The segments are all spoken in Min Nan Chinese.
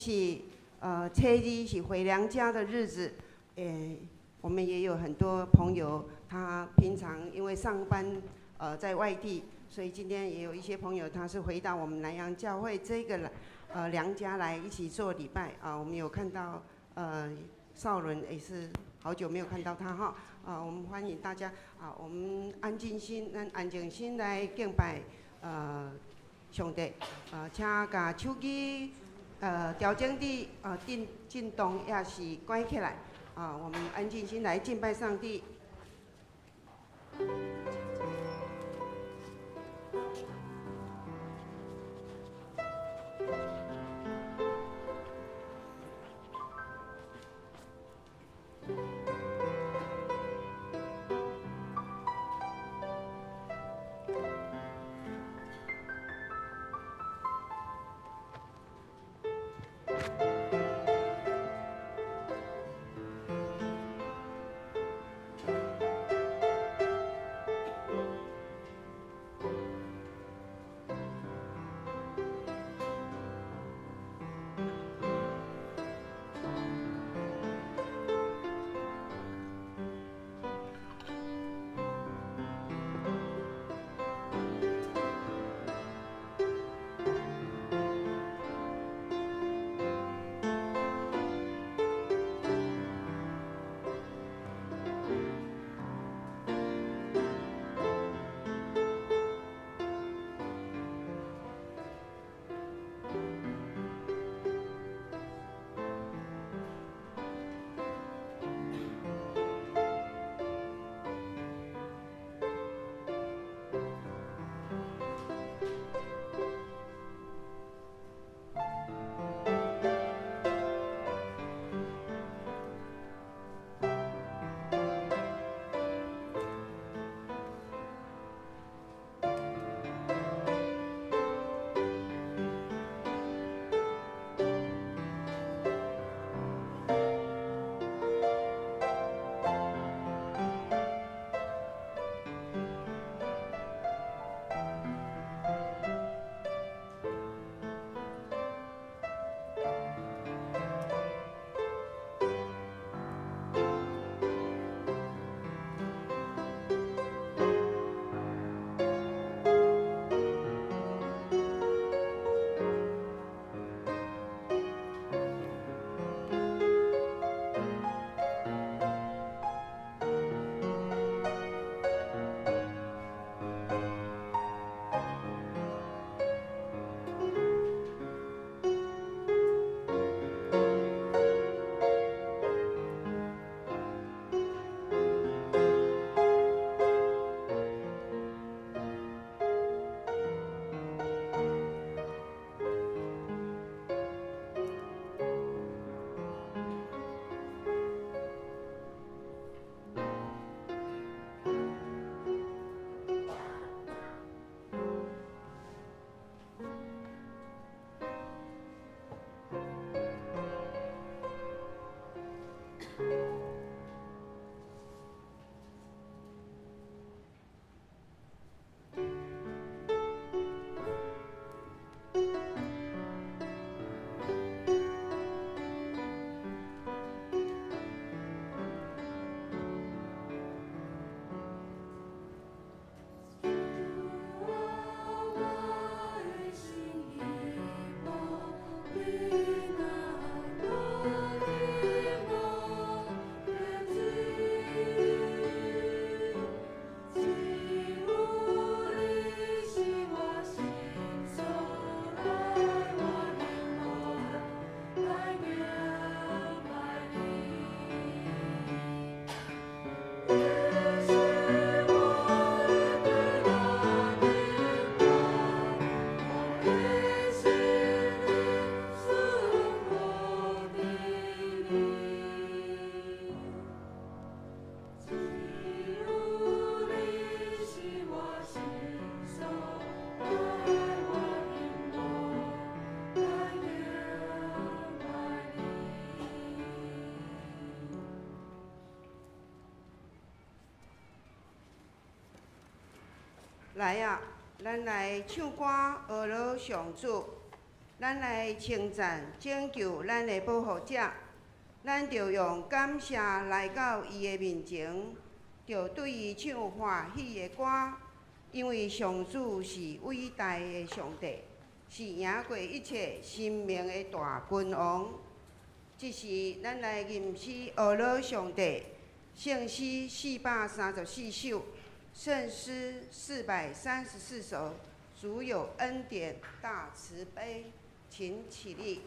是初二是回娘家的日子，我們也有很多朋友，他平常因為上班在外地，所以今天也有一些朋友他是回到我們南洋教會這個娘家來一起做禮拜啊。我們有看到少倫也是好久沒有看到他哈啊，我們歡迎大家啊，我們安靜心，咱安靜心來敬拜上帝啊，請共手機調整佇震動抑是關起來啊，我們安靜心來敬拜上帝。來啊，咱來唱歌，學羅上主。咱來稱讚拯救咱的保護者，咱著用感謝來到伊的面前，著對伊唱歡喜的歌，因為上主是偉大的上帝，是贏過一切神明的大君王。這時，咱來吟詩呵咾上帝，聖詩434首，聖詩434首，主有恩典大慈悲，請起立。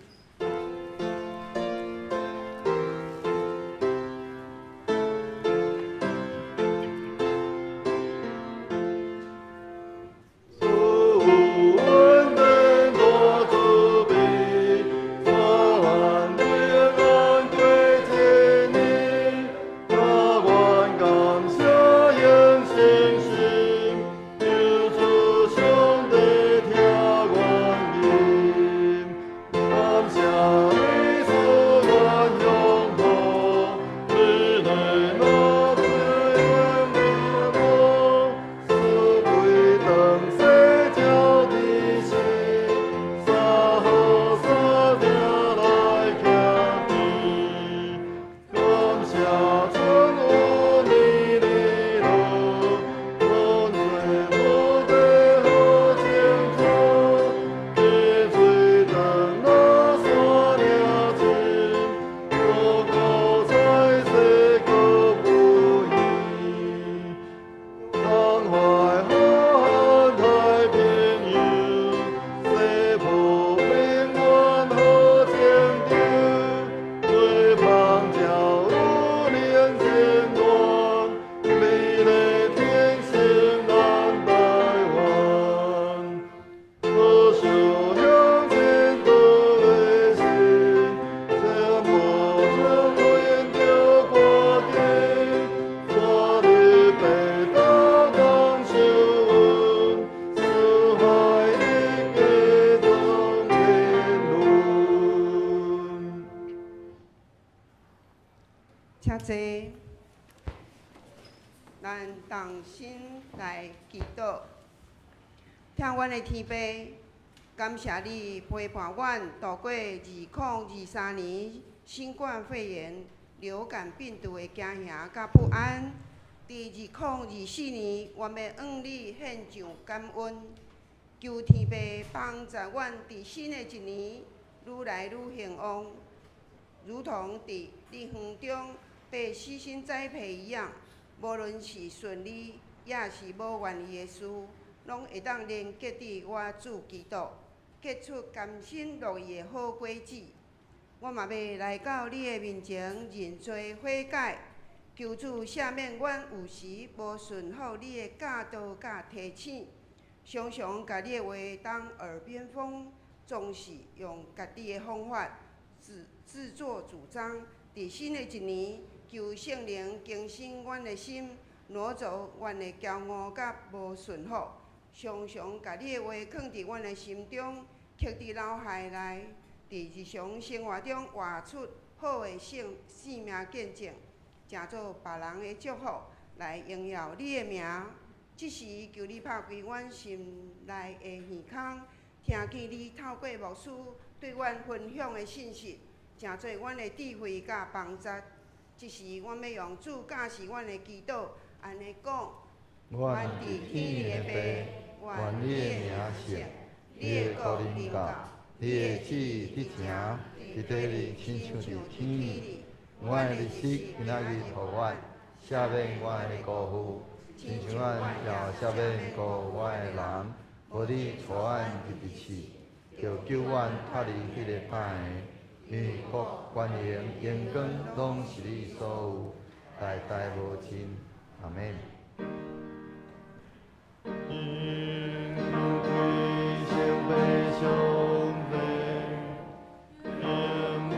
請坐，咱同心來祈禱。疼阮的天父，感謝你陪伴阮度過2023年新冠肺炎流感病毒的驚嚇佮不安。佇2024年，我欲向你獻上感恩，求天父幫助阮佇新的一年愈來愈興旺，如同佇你園中被悉心栽培一樣，無論是順利抑是無願意的事，攏會當連結佇我主基督，結出甘心樂意的好果子。我嘛欲來到你的面前認罪悔改，求主赦免阮有時無順服你的教導佮提醒，常常共你的話當耳邊風，總是用家己的方法自作主張。佇新的一年，求聖靈更新阮的心，挪走阮的驕傲佮無順服，常常共你的話囥佇阮的心中，刻佇腦海內，佇日常生活中活出好的生生命見證，成做別人的祝福，來榮耀你的名。這時，求你拍開阮心內的耳孔，聽見你透過牧師對阮分享的信息，成做阮的智慧佮幫助。這時，阮欲用主教示阮的祈禱，按呢講：阮佇天裡的父，願你的名聖，你的國臨到，你的旨意得成，佇地裡親像佇天裡。阮的日食今仔日予阮，赦免阮的辜負，親像阮也赦免辜負阮的人。無你帶阮入去試，著救阮脫離彼個歹的。因為國、權榮、榮光，攏是你所有，代代無盡。阿們。因歸聖父上帝，永遠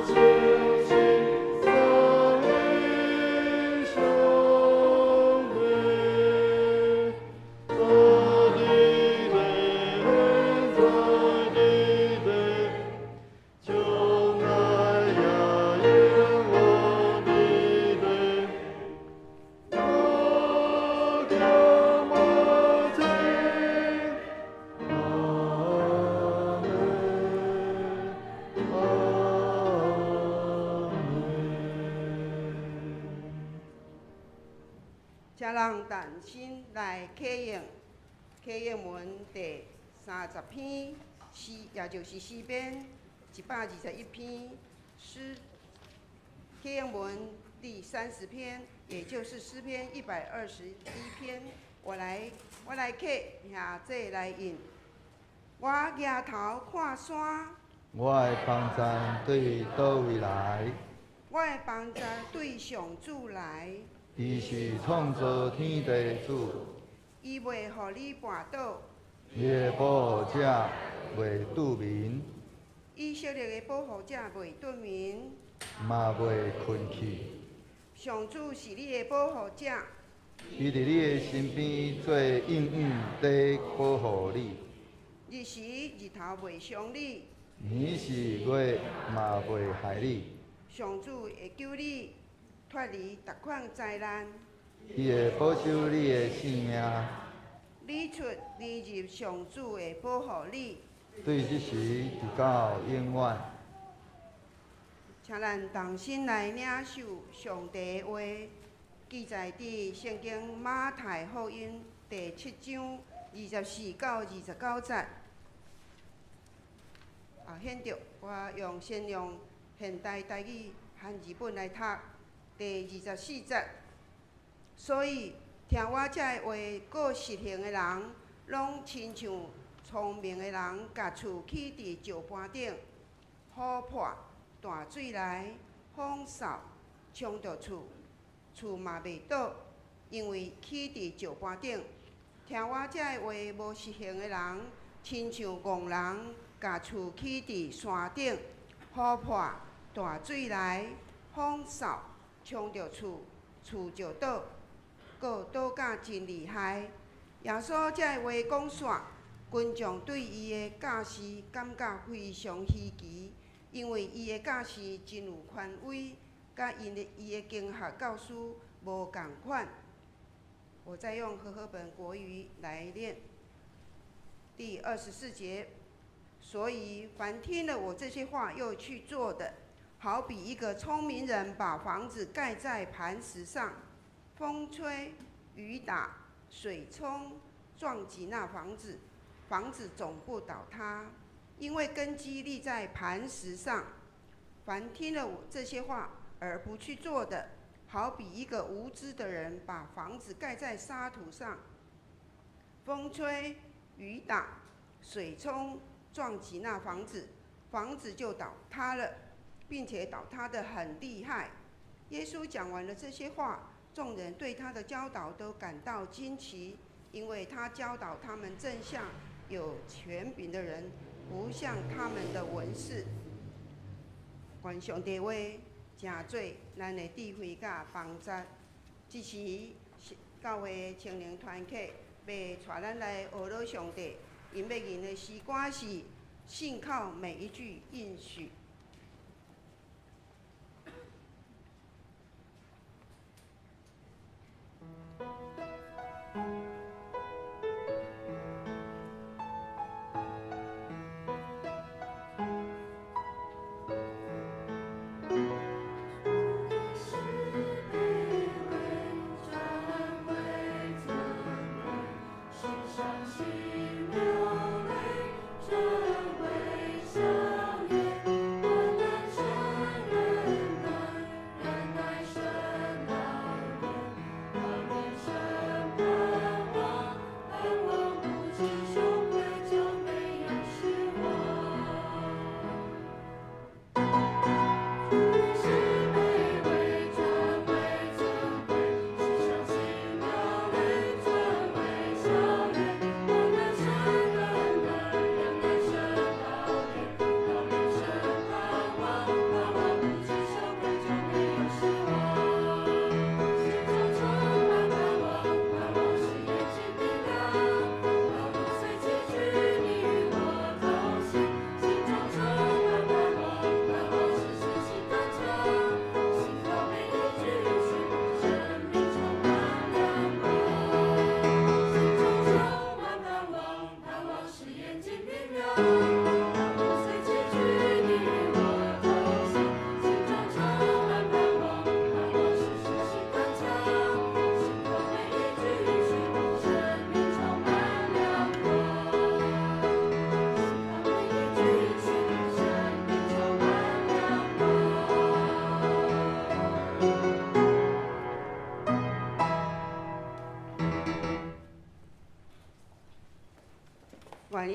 聖聖三一上帝，在地地，在地地，將來也永活的。請人同心來啟應，啟應文第30篇詩，也就是詩篇121篇詩。啟應文第30篇，也就是詩篇121篇。我來啟，兄弟來應。我舉頭看山，我的幫贊對佗位來？我的幫助對上主來。伊是創造天地的主，伊袂予你跋倒，伊的保護者袂拄眠，以色列的保護者袂頓眠，嘛袂睏去。上主是你的保護者，伊佇你的身邊做永遠的保護你。日時日頭袂傷你，暝時月嘛袂害你。上主會救你脫離逐款災難。伊會保守你的性命。你出你入，上主會保護你。對這時直到永遠。請咱同心來領受上帝的話，記載佇聖經馬太福音第七章24到29節。啊，現著我用先用現代台語漢字本來讀第24節。所以聽我這个話閣實行的人，攏親像聰明的人，共厝起佇石盤頂，雨破，大水來，風掃，衝著厝，厝嘛袂倒，因為起佇石盤頂。聽我這个話無實行的人，親像戇人，共厝起佇山頂，雨破，大水來，風掃，衝著厝，厝就倒，閣倒甲真厲害。耶穌這个話講煞，群眾對伊的教示感覺非常稀奇，因為伊的教示真有權威，佮伊的經學教師無仝款。我再用和合本國語來念第24節。所以，凡聽了我這些話又去做的，好比一個聰明人把房子蓋在磐石上，風吹雨打水沖，撞擊那房子，房子總不倒塌，因為根基立在磐石上。凡聽了我這些話而不去做的，好比一個無知的人把房子蓋在沙土上，風吹雨打水沖，撞擊那房子，房子就倒塌了，並且倒塌得很厲害。耶穌講完了這些話，眾人對他的教導都感到驚奇，因為他教導他們正像有權柄的人，不像他們的文士。願上帝話成做咱的智慧佮幫助。這時教會青年團契欲帶咱來學老上帝，𪜶欲吟的詩歌是信靠每一句應許。是卑微，轉為尊貴，是傷心流淚，轉為笑顏。患難成忍耐，忍耐生老練，老練生盼望。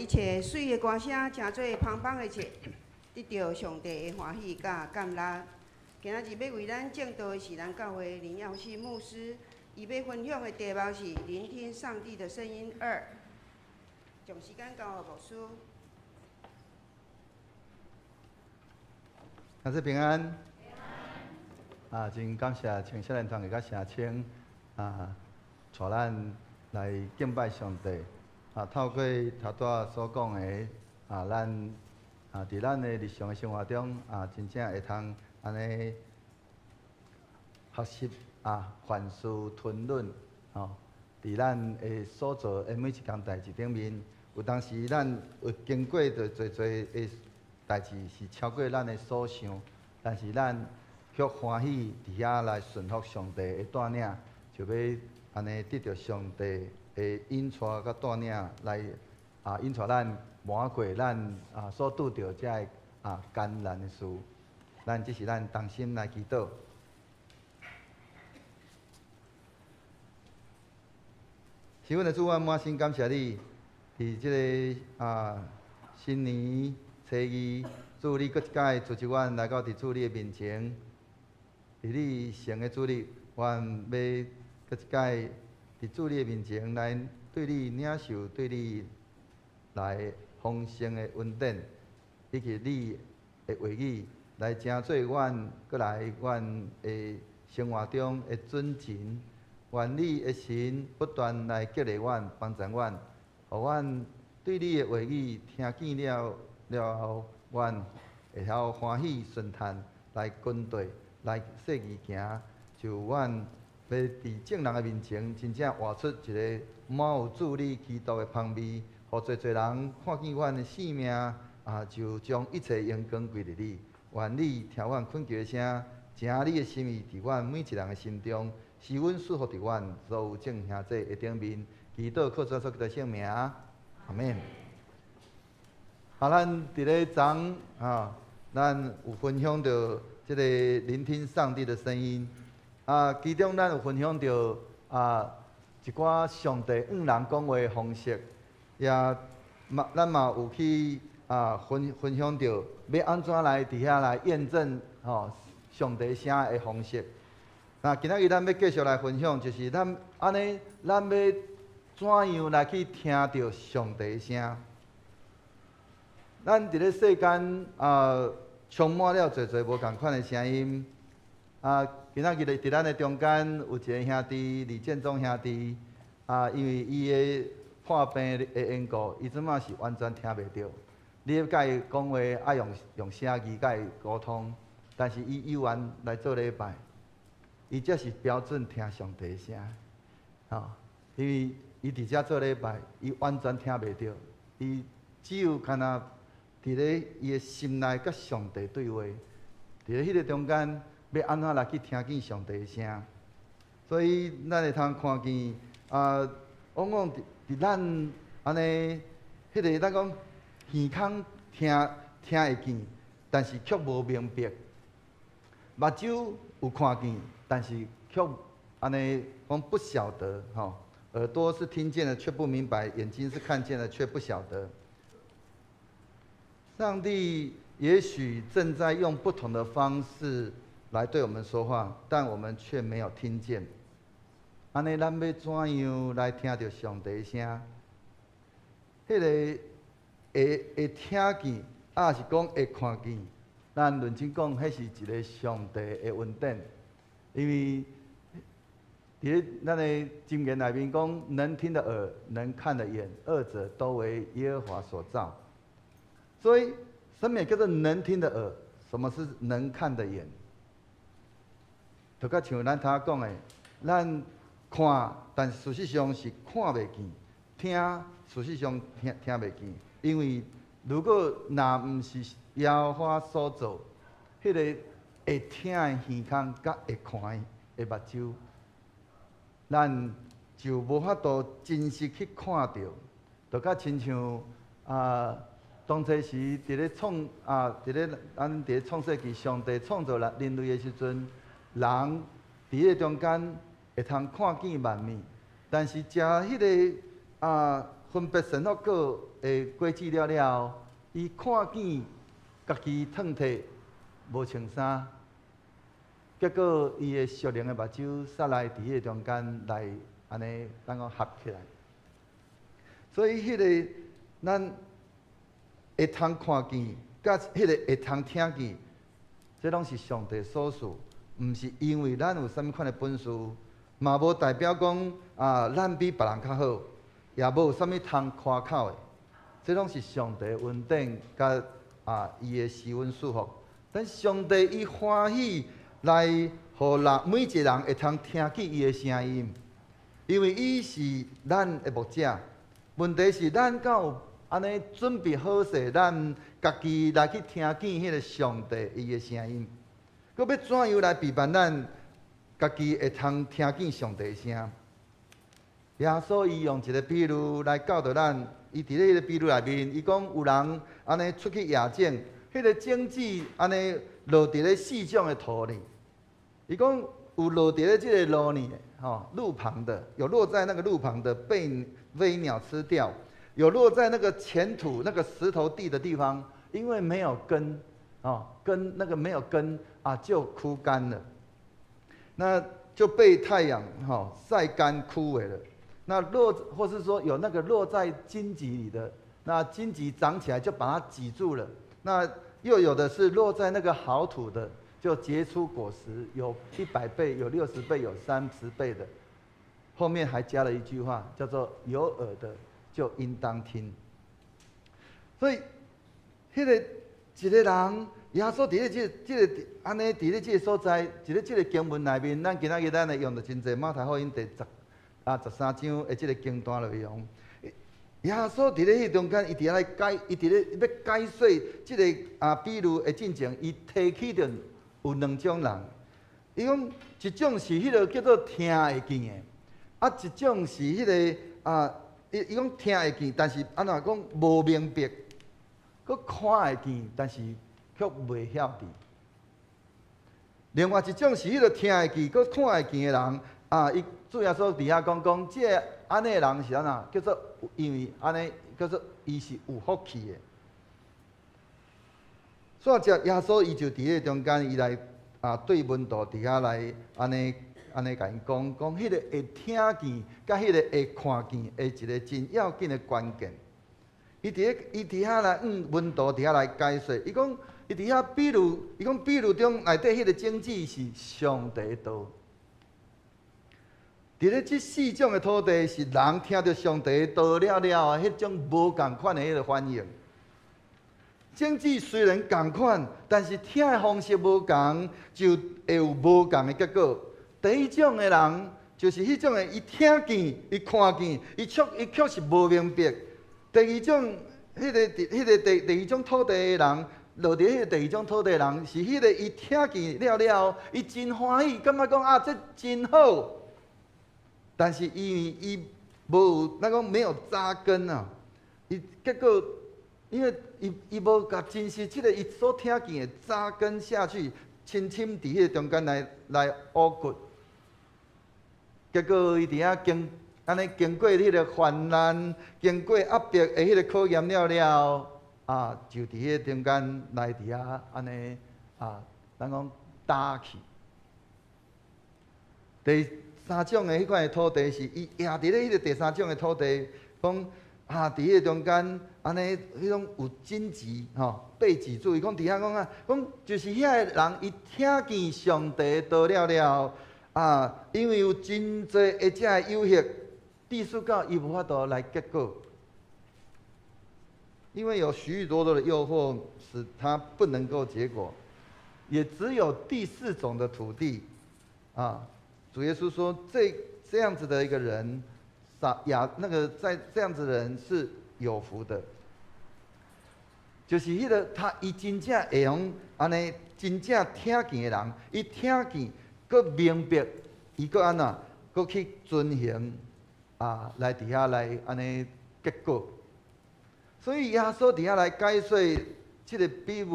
一切媠的歌聲，成做芳芳的冊，得著上帝的歡喜佮感恩。今仔日欲為咱證道的是咱教會林耀信牧師，伊欲分享的題目是聆聽上帝的聲音二。將時間交予牧師。大家平安。啊，真感謝青少年團契佮社青啊，帶咱來敬拜上帝。啊，透過頭拄仔所講的啊，咱啊，佇咱的日常的生活中啊，真正會通按呢學習啊，凡事吞忍吼，佇咱的所做的每一工代誌頂面，有當時咱有經過著濟濟的代誌是超過咱的所想，但是咱卻歡喜佇遐來順服上帝的帶領，就欲按呢得著上帝的引帶佮帶領來啊，引帶咱瞞過咱啊所拄著這个啊艱難的事。咱這是咱同心來祈禱。是阮的主，阮滿心感謝你，佇這个啊新年初二，主你閣一擺組織阮來到佇主你的面前，佇你聖的主日，阮欲閣一擺佇主你的面前來對你領受，對你來豐盛的恩典，以及你的話語來成做阮閣來阮的生活中的準繩。願你的神不斷來激勵阮、幫助阮，予阮對你的話語聽見了了後，阮會曉歡喜順嘆來跟綴，來細意行，就阮欲佇眾人的面前，真正活出一个滿有主你基督的芳味，予濟濟人看見阮的生命，啊，就將一切榮光歸予你。願你聽阮懇求的聲，成你的心意佇阮每一人的心中，使阮祝福佇阮所有眾兄弟的頂面，祈禱靠主耶穌基督聖名，阿們。啊，咱佇咧昨啊，咱有分享著這个聆聽上帝的聲音。啊，其中咱有分享著啊一寡上帝向人講話的方式，也嘛咱嘛有去啊分享著欲按怎來佇遐來驗證吼上帝聲的方式。那今仔日咱欲繼續來分享，就是咱按呢，咱欲怎樣來去聽著上帝聲？咱佇咧世間啊，充滿了濟濟無仝款的聲音。啊，今仔日佇咱的中間有一个兄弟李建忠兄弟，啊，因為伊的破病的緣故，伊這馬是完全聽袂著。你欲佮伊講話，愛用寫字佮伊溝通，但是伊猶原來做禮拜，伊這是標準聽上帝聲，吼，因為伊佇遮做禮拜，伊完全聽袂著，伊只有干焦佇咧伊的心內佮上帝對話，佇咧彼个中間，欲按怎來去聽見上帝的聲？所以咱會通看見啊，往往佇佇咱按呢，彼个咱講耳孔聽聽會見，但是卻無明白；目睭有看見，但是卻按呢講不曉得吼。耳朵是聽見了卻不明白，眼睛是看見了卻不曉得。上帝也許正在用不同的方式來對我們說話，但我們卻沒有聽見。按呢，咱欲怎樣來聽著上帝聲？彼个會聽見，抑是講會看見？咱認真講，彼是一个上帝的恩典，因為佇咧咱的箴言內面講，能聽的耳，能看的眼，二者都為耶和華所造。所以，什麼叫做能聽的耳？什麼是能看的眼？就佮像咱頭仔講的，咱看，但事實上是看袂見；聽，事實上聽聽袂見。因為如果若毋是耶和華所造，彼个會聽的耳孔佮會看的目睭，咱就無法度真實去看著，就佮親像啊，當初時佇咧創啊，佇咧咱佇咧創世紀，上帝創造人人類的時陣，人佇彼个中間會通看見萬物，但是食彼个啊分別善惡果的的果子了了，伊看見家己褪褪無穿衫，結果伊的屬靈的目睭煞來佇彼个中間來按呢，咱講合起來。所以彼个咱會通看見，佮彼个會通聽見，這攏是上帝所賜，毋是因為咱有啥物款的本事，嘛無代表講啊，咱比別人較好，也無啥物通誇口的。這攏是上帝恩典佮伊的施恩賜福。但上帝伊歡喜來予人每一個人會通聽見伊的聲音，因為伊是咱的牧者。問題是咱敢有按呢準備好勢，咱家己來去聽見彼个上帝伊的聲音。閣欲怎樣來備辦咱家己會通聽見上帝的聲？耶穌伊用一個比喻來教導咱，伊佇咧彼个比喻內面，伊講有人按呢出去野種，彼个種子按呢落佇咧四種的土裡。伊講有落佇咧這个路裡，吼，路旁的，有落在那個路旁的，被飛鳥吃掉；有落在那個淺土、那個石頭地的地方，因為沒有根，哦，根那個沒有根啊，就枯乾了，那就被太陽吼曬乾枯萎了。那落或是說有那個落在荊棘裡的，那荊棘長起來就把它擠住了。那又有的是落在那個好土的，就結出果實，有100倍，有60倍，有30倍的。後面還加了一句話，叫做“有耳的就應當聽”。所以，彼個一個人，耶穌佇咧這個這个按呢，佇咧這个所在，佇咧這个經文內面，咱今仔日咱會用著真濟馬太福音第13章的這个經段內容。耶穌佇咧彼中間，伊佇遐來解，伊佇咧欲解說這个比喻的進前，伊提起著有兩種人。伊講一種是彼个叫做聽會見的，一種是彼个伊伊講聽會見，但是按怎講無明白，閣看會見，但是卻袂曉得。另外一種是彼个聽會見、閣看會見的人，伊主耶穌佇遐講講，這个按呢的人是按怎？叫做因為按呢叫做伊是有福氣的。煞接耶穌伊就佇彼个中間，伊來對門徒佇遐來按呢按呢共𪜶講講，彼个會聽見，佮彼个會看見的一个真要緊的關鍵。伊佇咧伊佇遐來，門徒佇遐來解說，伊講伊佇遐比喻，伊講比喻中內底彼个種子是上帝的道。佇咧這四種的土地，是人聽著上帝的道了了後，彼種無仝款的彼个反應。種子雖然仝款，但是聽的方式無仝，就會有無仝的結果。第一種的人，就是彼種的，伊聽見、伊看見，伊卻是無明白。第二種，彼个彼个第第二種土地的人，落佇彼个第二種土地的人，是彼个伊聽見了了，伊真歡喜，感覺講啊，這真好。但是因為伊無，咱講沒有紮根啊，伊結果因為伊伊無共真實這个伊所聽見的紮根下去，深深佇彼个中間來來挖掘。結果伊佇遐經按呢經過彼个患難，經過壓迫的彼个考驗了了，就佇彼个中間來佇遐按呢，咱講焦去。第三種的彼款的土地是伊也佇咧彼个第三種的土地，講佇彼个中間按呢，彼種有荊棘吼被擠住。伊講佇遐講啊，講就是遐個人伊聽見上帝道了了，因為有真濟的這个誘惑，致使到伊無法度來結果。因為有許許多多的誘惑，使他不能夠結果。也只有第四種的土地，主耶穌說，這樣子的一個人，撒亞那個在這樣子的人是有福的，就是彼个他伊真正會用按呢真正聽見的人，伊聽見，閣明白，伊閣按怎，閣去遵行，來佇遐來按呢結果。所以耶穌佇遐來解說這个比喻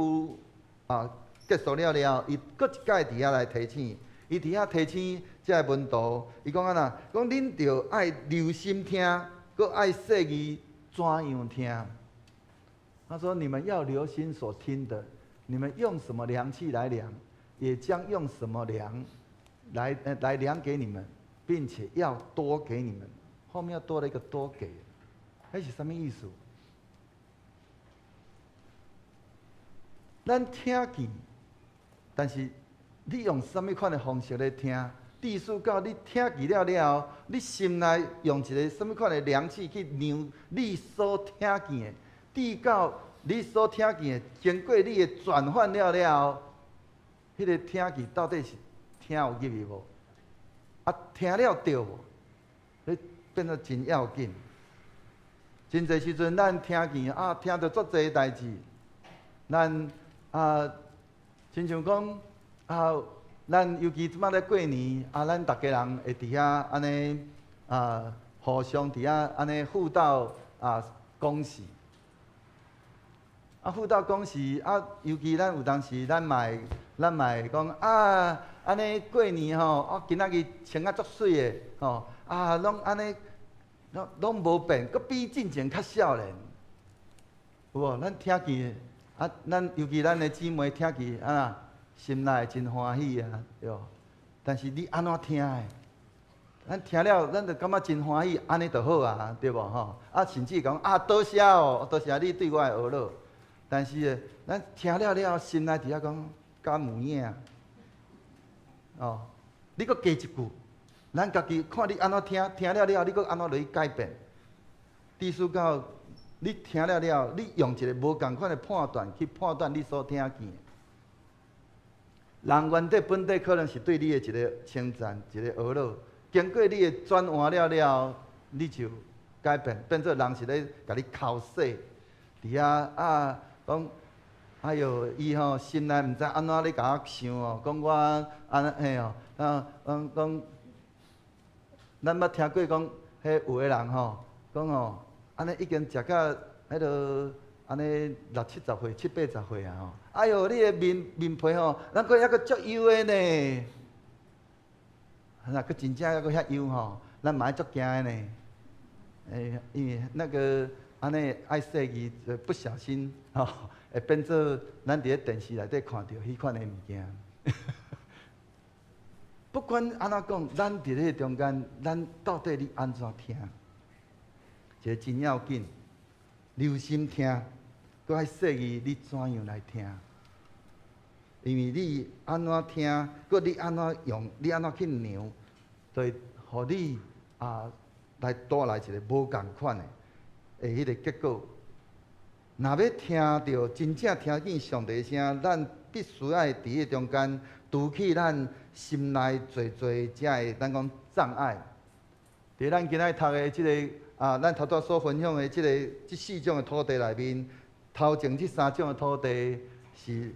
結束了了，伊閣一擺佇遐來提醒，伊佇遐提醒這个門徒，伊講按怎？講恁著愛留心聽，閣愛細膩怎樣聽。他說：你們要留心所聽的，你們用什麼量器來量，也將用什麼量來量給你們，並且要多給你們。後面又多了一個多給，彼是啥物意思？咱聽見，但是你用啥物款的方式咧聽？意思到你聽見了了後，你心內用一個啥物款的量器去量你所聽見的，直到你所聽見的經過你的轉換了了後，彼個聽見到底是聽有入去無？啊，聽了對無？彼變做真要緊。真濟時陣，咱聽見啊，聽著足濟代誌，咱啊，親像講啊，咱尤其這擺咧過年啊，咱逐家人會佇遐按呢啊，互相佇遐按呢互道啊恭喜。啊，互道恭喜啊，尤其咱有當時，咱嘛會講啊，按呢過年吼，啊今仔日穿啊足媠的吼，啊攏按呢，攏無變，閣比進前較少年，有無？咱聽見啊，咱尤其咱的姊妹聽見啊，心內真歡喜啊，對無？但是你按怎聽的？咱聽了，咱就感覺真歡喜，按呢就好啊，對無吼？啊，甚至講啊，多謝哦，多謝你對我的呵咾。但是咱聽了了後，心內佇遐講，敢有影？哦，你閣加一句，咱家己看你按怎聽，聽了了後，你閣按怎落去改變？意思到你聽了了後，你用一個無仝款的判斷去判斷你所聽見的。人原底本底可能是對你的一個稱讚，一個呵咾，經過你的轉換了了後，你就改變，變做人是咧共你剾洗，佇遐啊講，哎喲，伊吼心內毋知按怎咧共我想哦，講我按呢嘿哦，啊講講，咱捌聽過講，彼有的人吼，講吼，按呢已經食甲彼落按呢六七十歲、七八十歲啊吼，哎喲，你的面面皮吼，咱閣猶閣足幼的呢，若閣真正猶閣遐幼吼，咱嘛愛足驚的呢。欸，因為那個按呢愛細膩，就不小心吼，會變做咱佇咧電視內底看著彼款的物件。不管按怎講，咱佇咧中間，咱到底你按怎聽？一個真要緊，留心聽，閣愛細膩，你怎樣來聽？因為你按怎聽，閣你按怎用，你按怎去量，就會予你啊來帶來一個無仝款的彼個結果。若欲聽著真正聽見上帝聲，咱必須愛佇彼中間除去咱心內濟濟遮的咱講障礙。佇咱今仔讀的這个啊，咱頭拄所分享的這个這四種的土地內面，頭前這三種的土地是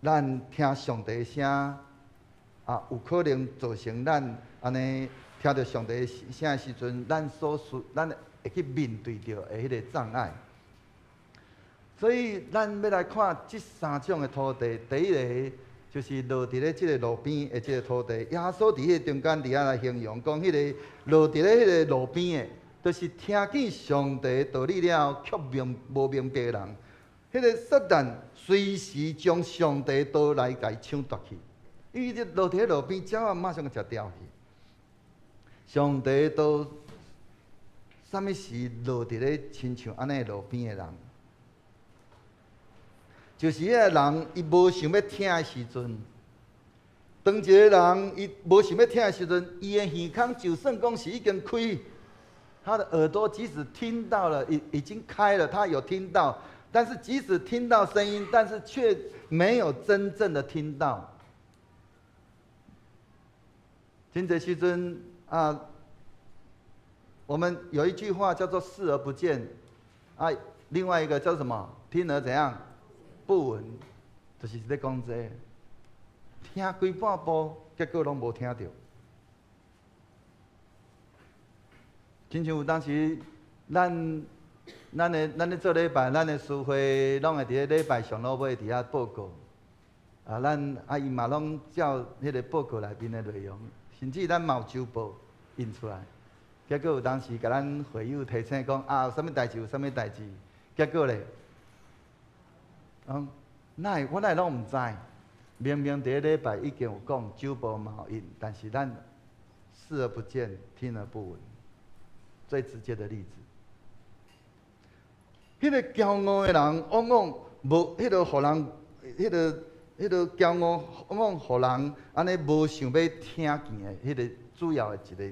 咱聽上帝聲啊，有可能造成咱按呢聽著上帝聲的時陣，咱所需咱會去面對著的彼個障礙。所以，咱欲來看這三種的土地。第一个就是落佇咧這个路邊的這个土地。耶穌佇彼個中間佇遐來形容，講彼个落佇咧彼个路邊的，就是聽見上帝道理了後，卻明無明白的人。彼个撒旦隨時將上帝道來共伊搶奪去，因為這落佇咧路邊，鳥仔馬上就食掉去。上帝道，啥物是落佇咧親像按呢路邊的人？就是彼个人，伊無想欲聽的時陣，當一个人伊無想欲聽的時陣，伊的耳孔就算講是已經開，他的耳朵即使聽到了，已經開了，他有聽到，但是即使聽到聲音，但是卻沒有真正的聽到。真濟時陣啊，我們有一句話叫做視而不見，啊，另外一個叫什麼？聽而怎樣？不聞，就是咧講這个，聽規半步，結果攏無聽著。親像有當時，咱咧做禮拜，咱的司會攏會佇咧禮拜上晡尾佇遐報告。啊，咱啊伊嘛攏照彼个報告內面的內容，甚至咱嘛有週報印出來。結果有當時共咱會友提醒講啊，有啥物代誌，有啥物代誌，結果咧。嗯，哪會我哪會攏毋知？明明佇咧禮拜已經有講酒無矛印，但是咱視而不見，聽而不聞。最直接的例子，彼個驕傲的人，往往無彼個予人，彼個驕傲，往往予人按呢無想欲聽見的，彼個主要的一個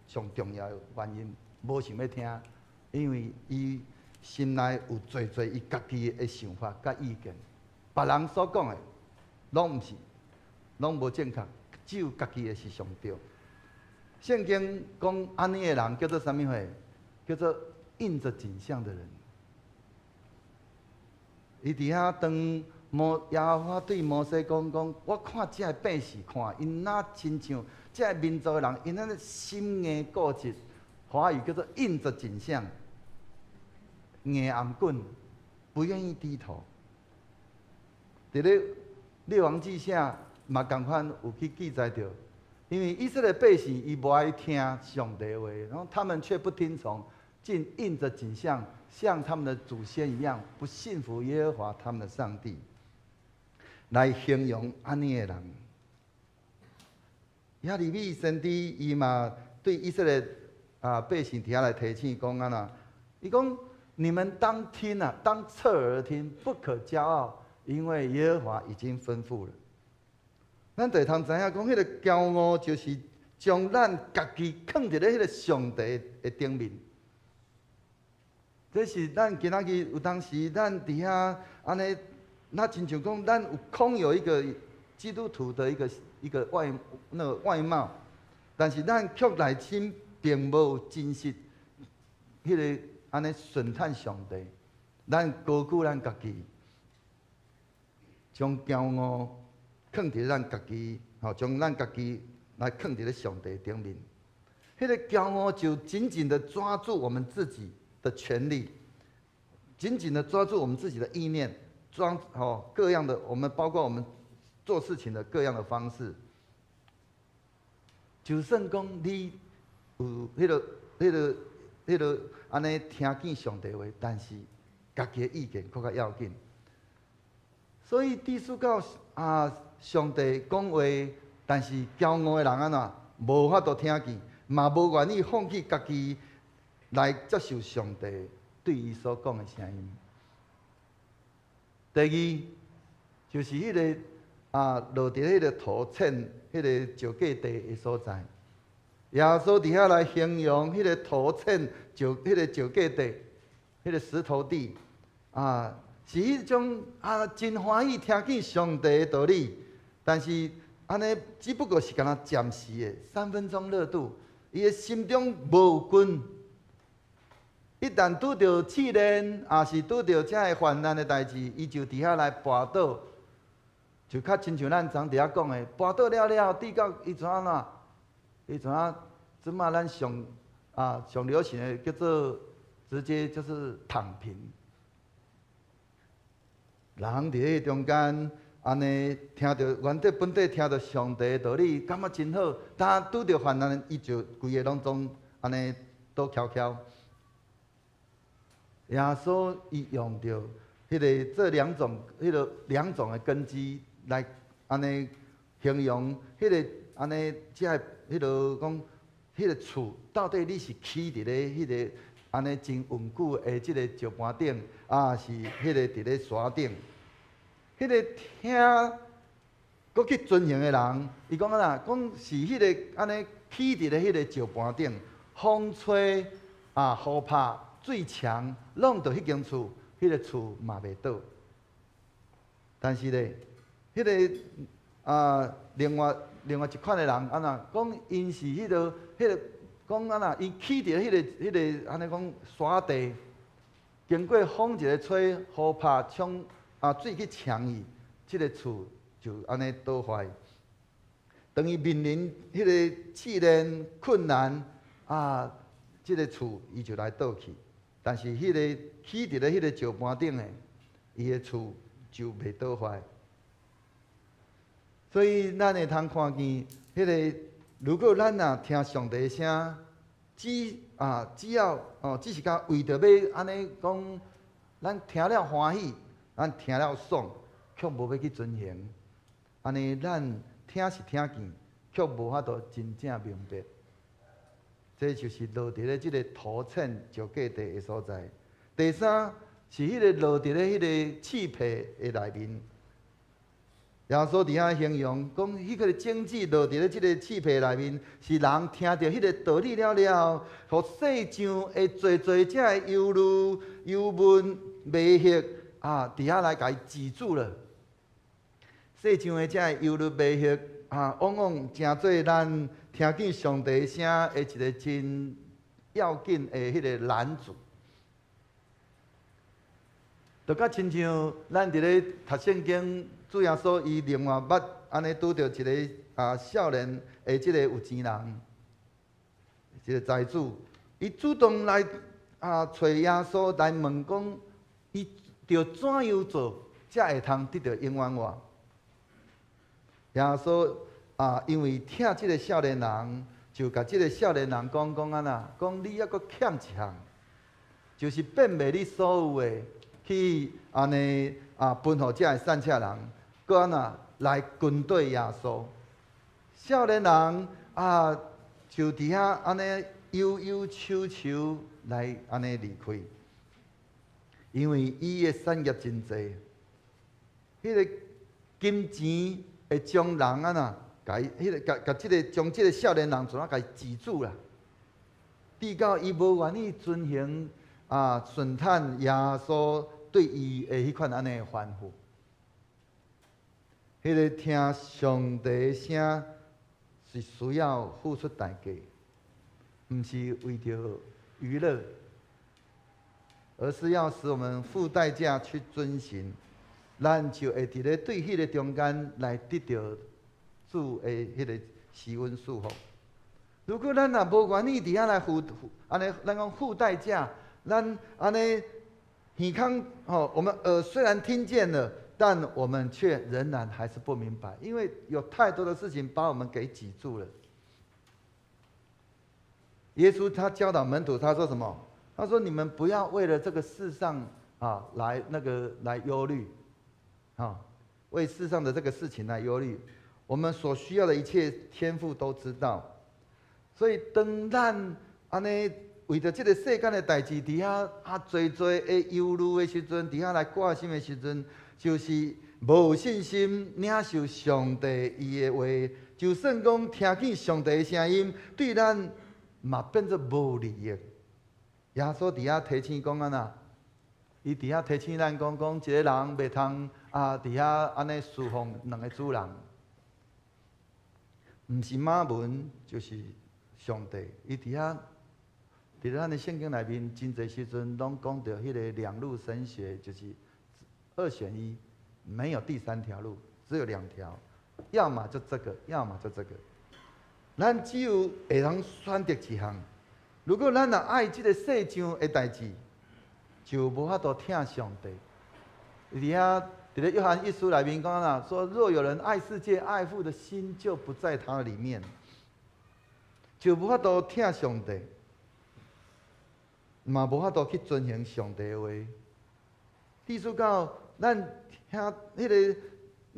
上重要的原因，無想欲聽，因為伊心內有濟濟伊家己的想法佮意見，別人所講的攏毋是，攏無正確，只有家己的是上對。聖經講按呢的人叫做啥物貨？叫做硬著頸項的人。伊佇遐當摩耶和華對摩西講講，我看這个百姓，看𪜶若親像這个民族的人，𪜶按呢心硬固執，華語叫做硬著頸項，硬頷頸，不願意低頭。佇咧列王紀下嘛仝款有去記載著，因為以色列百姓伊無愛聽上帝話，然後他們卻不聽從，竟硬著頸項，像他們的祖先一樣，不信服耶和華他們的上帝，來形容按呢的人。耶利米先知伊嘛對以色列百姓佇遐來提醒講按怎，伊講你們當聽啊，當側耳聽，不可驕傲，因為耶和華已經吩咐了。咱就會通知影講，彼個驕傲就是將咱家己囥佇咧彼個上帝的頂面。這是咱今仔日有當時，咱佇遐按呢，那親像講，咱有空有一個基督徒的一個那個外貌，但是咱卻內心並無真實，彼個按呢順趁上帝，咱高舉咱家己，將驕傲囥佇咱家己，吼，將咱家己來囥佇咧上帝頂面。彼個驕傲就緊緊的抓住我們自己的權利，緊緊的抓住我們自己的意念，裝吼各樣的，我們包括我們做事情的各樣的方式。就算講你有彼個按呢聽見上帝話，但是家己的意見閣較要緊。所以，即使到上帝講話，但是驕傲的人按怎無法度聽見，嘛無願意放棄家己來接受上帝對伊所講的聲音。第二，就是彼個落佇彼個土淺、彼個石過地的所在。耶穌佇遐來形容彼個土淺、彼個石過地、彼個石頭地啊，是彼種真歡喜聽見上帝的道理，但是按呢只不過是敢若暫時的三分鐘熱度，伊的心中無根。一旦拄著試煉，抑是拄著這个患難的代誌，伊就佇遐來跋倒，就較親像咱昨佇遐講的，跋倒了了，直到伊怎按怎？伊怎啊？這馬咱上流行的叫做直接就是躺平。人佇彼中間，按呢聽著原底本底聽著上帝的道理，感覺真好。但拄著患難，伊就規个攏總按呢倒翹翹。耶穌伊用著彼個這兩種、彼個兩種的根基來按呢形容彼個按呢，這个彼個講，彼個厝到底你是起佇咧彼個按呢真穩固的這個石盤頂，抑是彼個佇咧沙頂？彼個聽閣去遵行的人，伊講按怎？講是彼個按呢起佇咧彼個石盤頂，風吹雨拍，水沖，攏著彼間厝，彼個厝嘛袂倒。但是咧，彼個另外一款的人按怎？講𪜶是彼個講按怎？𪜶起佇彼個彼個按呢講沙地，經過風一个吹，雨拍沖水去沖去，這个厝就按呢倒壞。當伊面臨彼個試煉困難，這个厝伊就來倒去。但是彼個起佇咧彼個石盤頂的，伊的厝就袂倒壞。所以咱會通看見，彼個如果咱若聽上帝的聲，只要哦，只是講為著欲按呢講，咱聽了歡喜，咱聽了爽，卻無欲去遵行。按呢，咱聽是聽見，卻無法度真正明白。這就是落佇咧這个土淺石過地的所在。第三是彼个落佇咧彼个刺皮的內面。耶穌佇遐形容講，彼个種子落佇咧這个刺皮內面，是人聽著彼个道理了了後，予世上的濟濟這个憂慮、憂悶、迷惑啊，佇遐來共伊擠住了。世上的這个憂慮、迷惑啊，往往成做咱聽見上帝聲的一个真要緊的彼个攔阻。就佮親像咱佇咧讀聖經，主耶穌伊另外捌按呢拄著一个少年的這个有錢人，一个財主，伊主動來揣耶穌來問講，伊著怎樣做才會通得著永遠活？耶穌因為疼這个少年人，就共這个少年人講講按怎，講你猶閣欠一項，就是變賣你所有的，去按呢分予這个散赤人，閣按怎來跟綴耶穌。少年人就佇遐按呢憂憂愁愁來按呢離開，因為伊的產業真濟，彼个金錢會將人按怎，共伊彼个共共這个將這个少年人怎啊共伊擠住啦，直到伊無願意遵行順趁耶穌對伊的彼款按呢吩咐。彼个聽上帝聲是需要付出代價，毋是為著娛樂，而是要使我們付代價去遵行，咱就會佇咧對彼个中間來得著主的彼个施恩祝福。如果咱若無願意佇遐來付，按呢，咱講付代價，咱按呢耳孔吼，我們耳雖然聽見了，但我們卻仍然還是不明白，因為有太多的事情把我們給擠住了。耶穌他教導門徒，他說什麼？他說：你們不要為了這個世上來那個來憂慮，為世上的這個事情來憂慮。我們所需要的一切，天父都知道。所以當咱按呢為著這个世間的代誌，佇遐濟濟的憂慮的時陣，佇遐來掛心的時陣，就是無信心領受上帝伊的話，就算講聽見上帝的聲音，對咱嘛變做無利益。耶穌佇遐提醒講按怎？伊佇遐提醒咱講講，一个人袂通佇遐按呢事奉兩個主人，毋是瑪門就是上帝。伊佇遐佇咱的聖經內面，真濟時陣攏講著彼个兩路神學，就是二選一，沒有第三條路，只有兩條，要麼就這個，要麼就這個。咱只有會當選擇一項。如果咱若愛這个世上的代誌，就無法度疼上帝。佇遐佇咧約翰一書內面講啦，說若有人愛世界，愛父的心就不在他裡面，就無法度疼上帝，嘛無法度去遵行上帝的話。意思講咱聽彼个，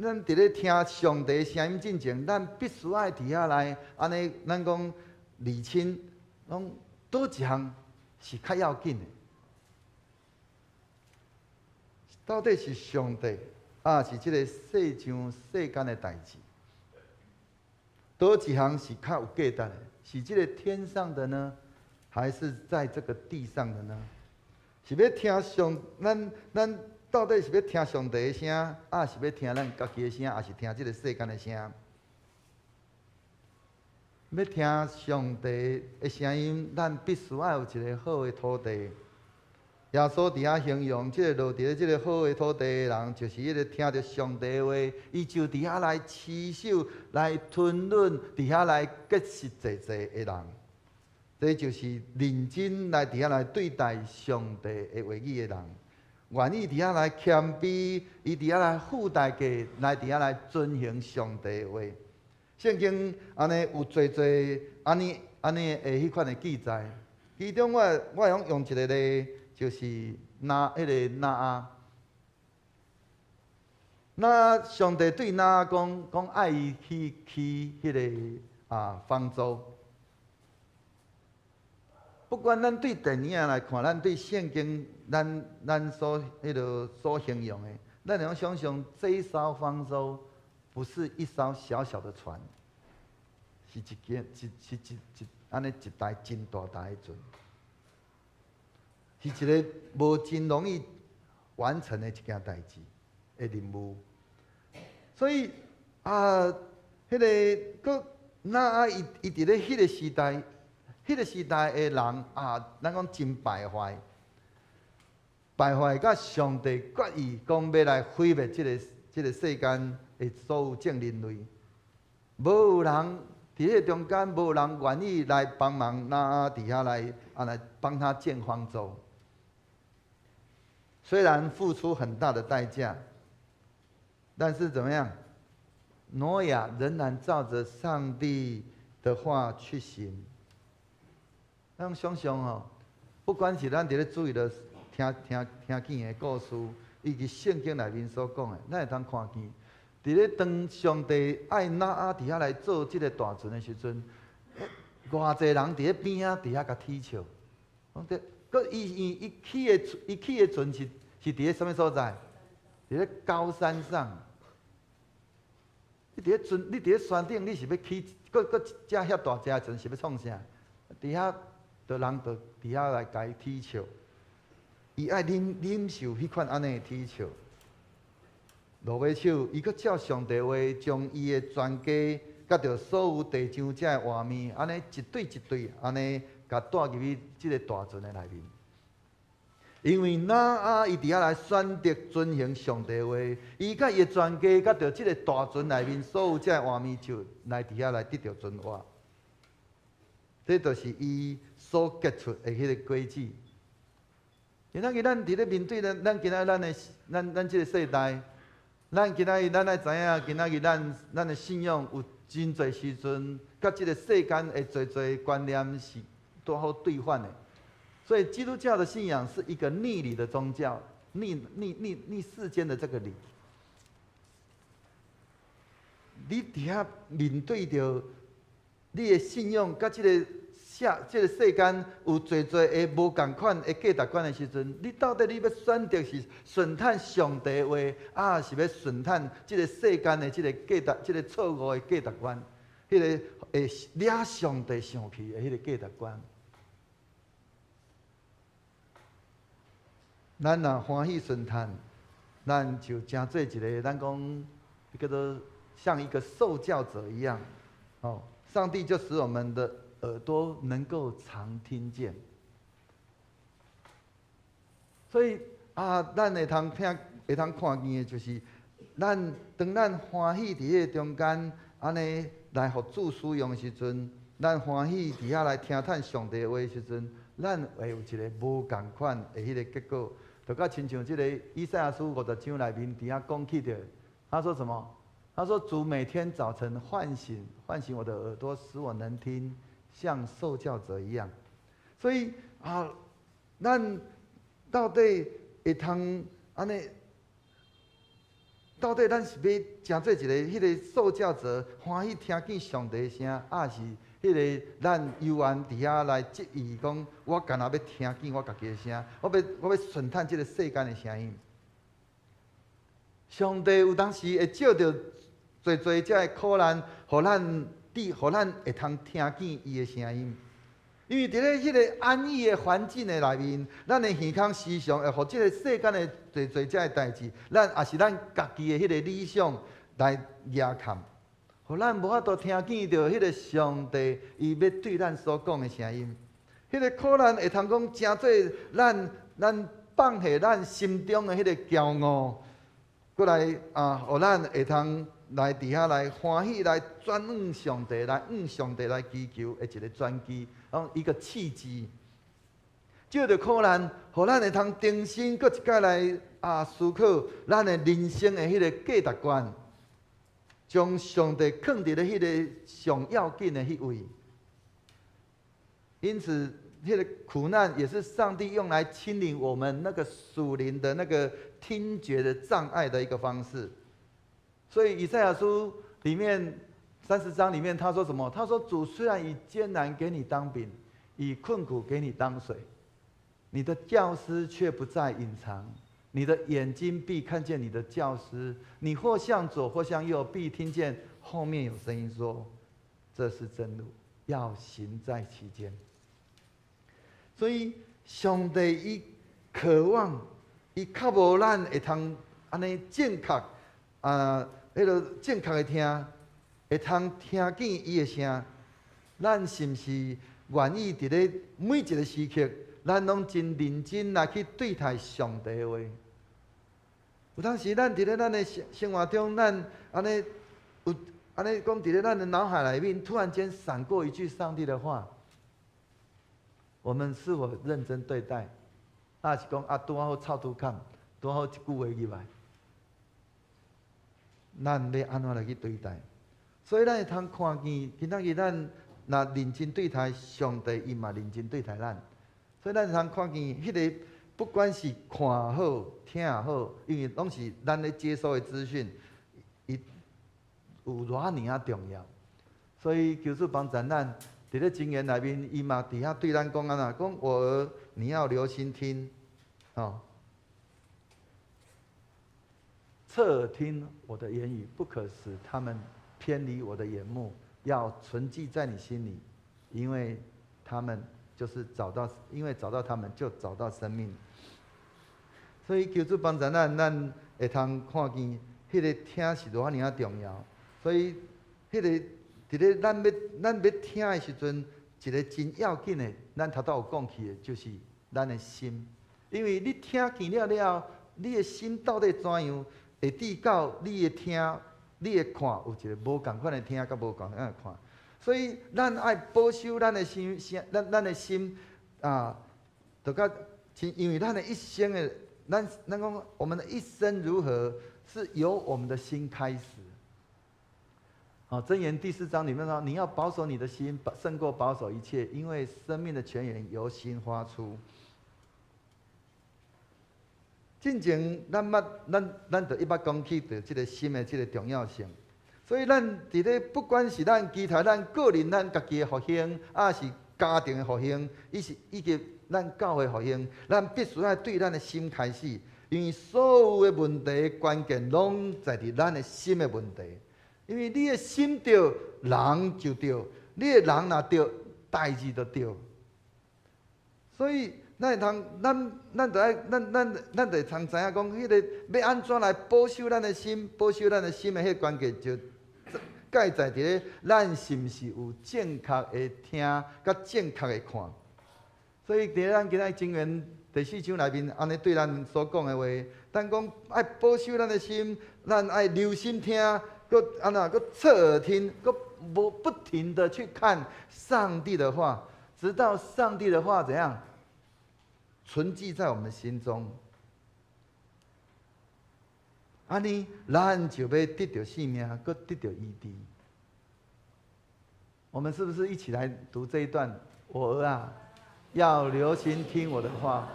咱佇咧聽上帝聲音進前，咱必須愛佇遐來按呢，咱講釐清，講佗一項是較要緊的。到底是上帝，抑是這个世上世間的代誌？佗一項是較有價值的？是這个天上的呢，還是在這個地上的呢？是欲聽上，咱咱到底是欲聽上帝的聲，抑是欲聽咱家己的聲，抑是聽這个世間的聲？欲聽上帝的聲音，咱必須愛有一个好的土地。耶穌佇遐形容，這个落佇咧這个好的土地的人，就是彼个聽著上帝的話，伊就佇遐來持守、來吞忍，佇遐來結實濟濟的人。這就是認真來佇遐來對待上帝的話語的人，願意佇遐來謙卑，伊佇遐來付代價，來佇遐來遵行上帝的話。聖經按呢有濟濟按呢按呢的彼款的記載，其中我會用用一个例，就是拿彼个挪亞，那上帝對挪亞講，講愛伊去起彼个方舟。不管咱對電影來看，咱對聖經，咱所彼个所形容的，咱會用想象這一艘方舟不是一艘小小的船，是一間是是一一按呢一台真大台的船，是一個無真容易完成的一件代誌的任務。所以啊，彼个閣挪亞伊伊佇咧彼個時代，彼個時代的人啊，咱講真敗壞，敗壞甲上帝決意講欲來毀滅這個世間的所有眾人類，無有人佇彼個中間，無人願意來幫忙挪亞佇遐來啊來幫他建方舟。雖然付出很大的代價，但是怎麼樣？挪亞仍然照着上帝的話去行。咱想想哦，不管是咱佇咧注意的聽聽聽見的故事，以及聖經內面所講的，咱會通看見，佇咧當上帝愛挪亞佇遐來做這個大船的時陣，偌濟人佇咧邊仔佇遐共恥笑，講對，閣伊伊伊起的伊起的船是是佇咧啥物所在？佇咧高山上。你佇咧船，你佇咧山頂，你是欲起，閣閣一隻遐大隻的船是欲創啥？佇遐，就人就佇遐來共伊恥笑。伊愛忍忍受彼款按呢的恥笑。落尾手，伊閣照上帝話，將伊的全家，佮著所有地上這的活物，按呢一對一對，按呢共帶入去這个大船的內面。因為挪亞伊佇遐來選擇遵行上帝話，伊佮伊的全家，佮著這个大船內面所有這的活物，就來佇遐來得著存活。這就是伊所結出的彼个果子。今仔日咱佇咧面對咱咱今仔咱的咱咱這个世代，咱今仔日咱愛知影，今仔日咱咱的信仰有真濟時陣，佮這个世間的濟濟觀念是拄好對反的。所以基督教的信仰是一個逆理的宗教，逆逆逆逆世間的這個理。你佇遐面對著你的信仰，佮這个社這个世間有濟濟的無仝款的價值觀的時陣，你到底你欲選擇是順趁上帝話，抑是欲順趁這个世間的這个價值、這个錯誤的價值觀，彼个會惹上帝生氣的彼个價值觀？咱若歡喜順趁，咱就成做一个咱講叫做像一個受教者一樣，哦，上帝就使我們的耳朵能夠常聽見。所以啊，咱會通聽，會通看見的就是，咱當咱歡喜佇彼个中間，按呢來予主使用的時陣，咱歡喜佇遐來聽趁上帝話的時陣，咱會有一个無仝款的彼个結果，就佮親像這个以賽亞書50章內面佇遐講起著，他說什麼？他說主每天早晨喚醒喚醒我的耳朵，使我能聽，像受教者一樣。所以啊，咱到底會通按呢？到底咱是欲成做一个彼个受教者，歡喜聽見上帝聲，抑是彼个咱猶原佇遐來質疑講，我干焦欲聽見我家己的聲，我欲順趁這个世間的聲音。上帝有當時會借著濟濟這个苦難，予咱佇，予咱會通聽見伊的聲音。因為佇咧彼个安逸的環境的內面，咱的耳孔時常會予這个世間的濟濟這个代誌，咱也是咱家己的彼个理想來壓崁，予咱無法度聽見著彼个上帝伊欲對咱所講的聲音。彼个苦難會通講成做咱咱放下咱心中的彼个驕傲，閣來啊，予咱會通來佇遐來歡喜來轉向上帝，來向上帝來祈求的一个轉機，講一個契機。借著苦難，予咱會通重新閣一擺來思考咱的人生的彼个價值觀，將上帝囥佇咧彼个上要緊的彼位。因此，彼个苦難也是上帝用來清理我們那個屬靈的那個聽覺的障礙的一個方式。所以以賽亞書裡面30章裡面，他說什麼？他說：主雖然以艱難給你當餅，以困苦給你當水，你的教師卻不再隱藏，你的眼睛必看見你的教師。你或向左，或向右，必聽見後面有聲音說：這是真路，要行在其間。所以上帝伊渴望，伊較無咱會通按呢正確啊，彼个正確的聽，會通聽見伊的聲。咱是毋是願意佇咧每一個時刻，咱攏真認真來去對待上帝的話？有當時咱佇咧咱的生活中，咱按呢有按呢講，佇咧咱的腦海內面，突然間閃過一句上帝的話，我們是否認真對待？抑是講啊，拄仔好臭拄崁，拄仔好一句話入來，咱欲按怎來去對待？所以咱會通看見，今仔日咱若認真對待上帝，伊嘛認真對待咱。所以咱會通看見，彼个不管是看好、聽好，因為攏是咱咧接收的資訊，伊有偌爾仔重要。所以求主幫助咱，佇咧箴言內面，伊嘛佇遐對咱講按怎，講我兒，你要留心聽，哦，側耳聽我的言語，不可使他們偏離我的眼目，要存記在你心裡，因為他們就是找到，因為找到他們就找到生命。所以求主幫助咱，咱會通看見彼个聽是偌爾仔重要。所以彼个佇咧咱欲聽的時陣，一个真要緊的，咱頭拄有講起的，就是咱的心。因為你聽見了了後，你的心到底怎樣，會對到你的聽、你的看，有一个無仝款的聽，佮無仝款的看。所以咱愛保守咱的心，咱的心啊，就較因為咱的一生的，咱講我們的一生如何，是由我們的心開始。好，箴言第四章裡面說，你要保守你的心，勝過保守一切，因為生命的泉源由心發出。進前咱捌，咱就一捌講起著這个心的這个重要性。所以咱佇咧不管是咱其他咱個人咱家己的復興，抑是家庭的復興，以及咱教會復興，咱必須愛對咱的心開始，因為所有的問題關鍵攏在佇咱的心的問題。因為你的心對，人就對；你的人若對，代誌就對。所以，咱會通，咱就愛，咱就會通知影講，彼个欲按怎來保守咱的心，保守咱的心的彼个關鍵就蓋在佇咧，咱是毋是有正確的聽，佮正確的看。所以，佇咧咱今仔箴言第四章內面，按呢對咱所講的話，咱講愛保守咱的心，咱愛留心聽，閣按怎，閣側耳聽，閣無不停的去看上帝的話，直到上帝的話怎樣存記在我們心中。按呢，咱就欲得著性命，閣得著醫治。我們是不是一起來讀這一段？我兒啊，要留心聽我的話，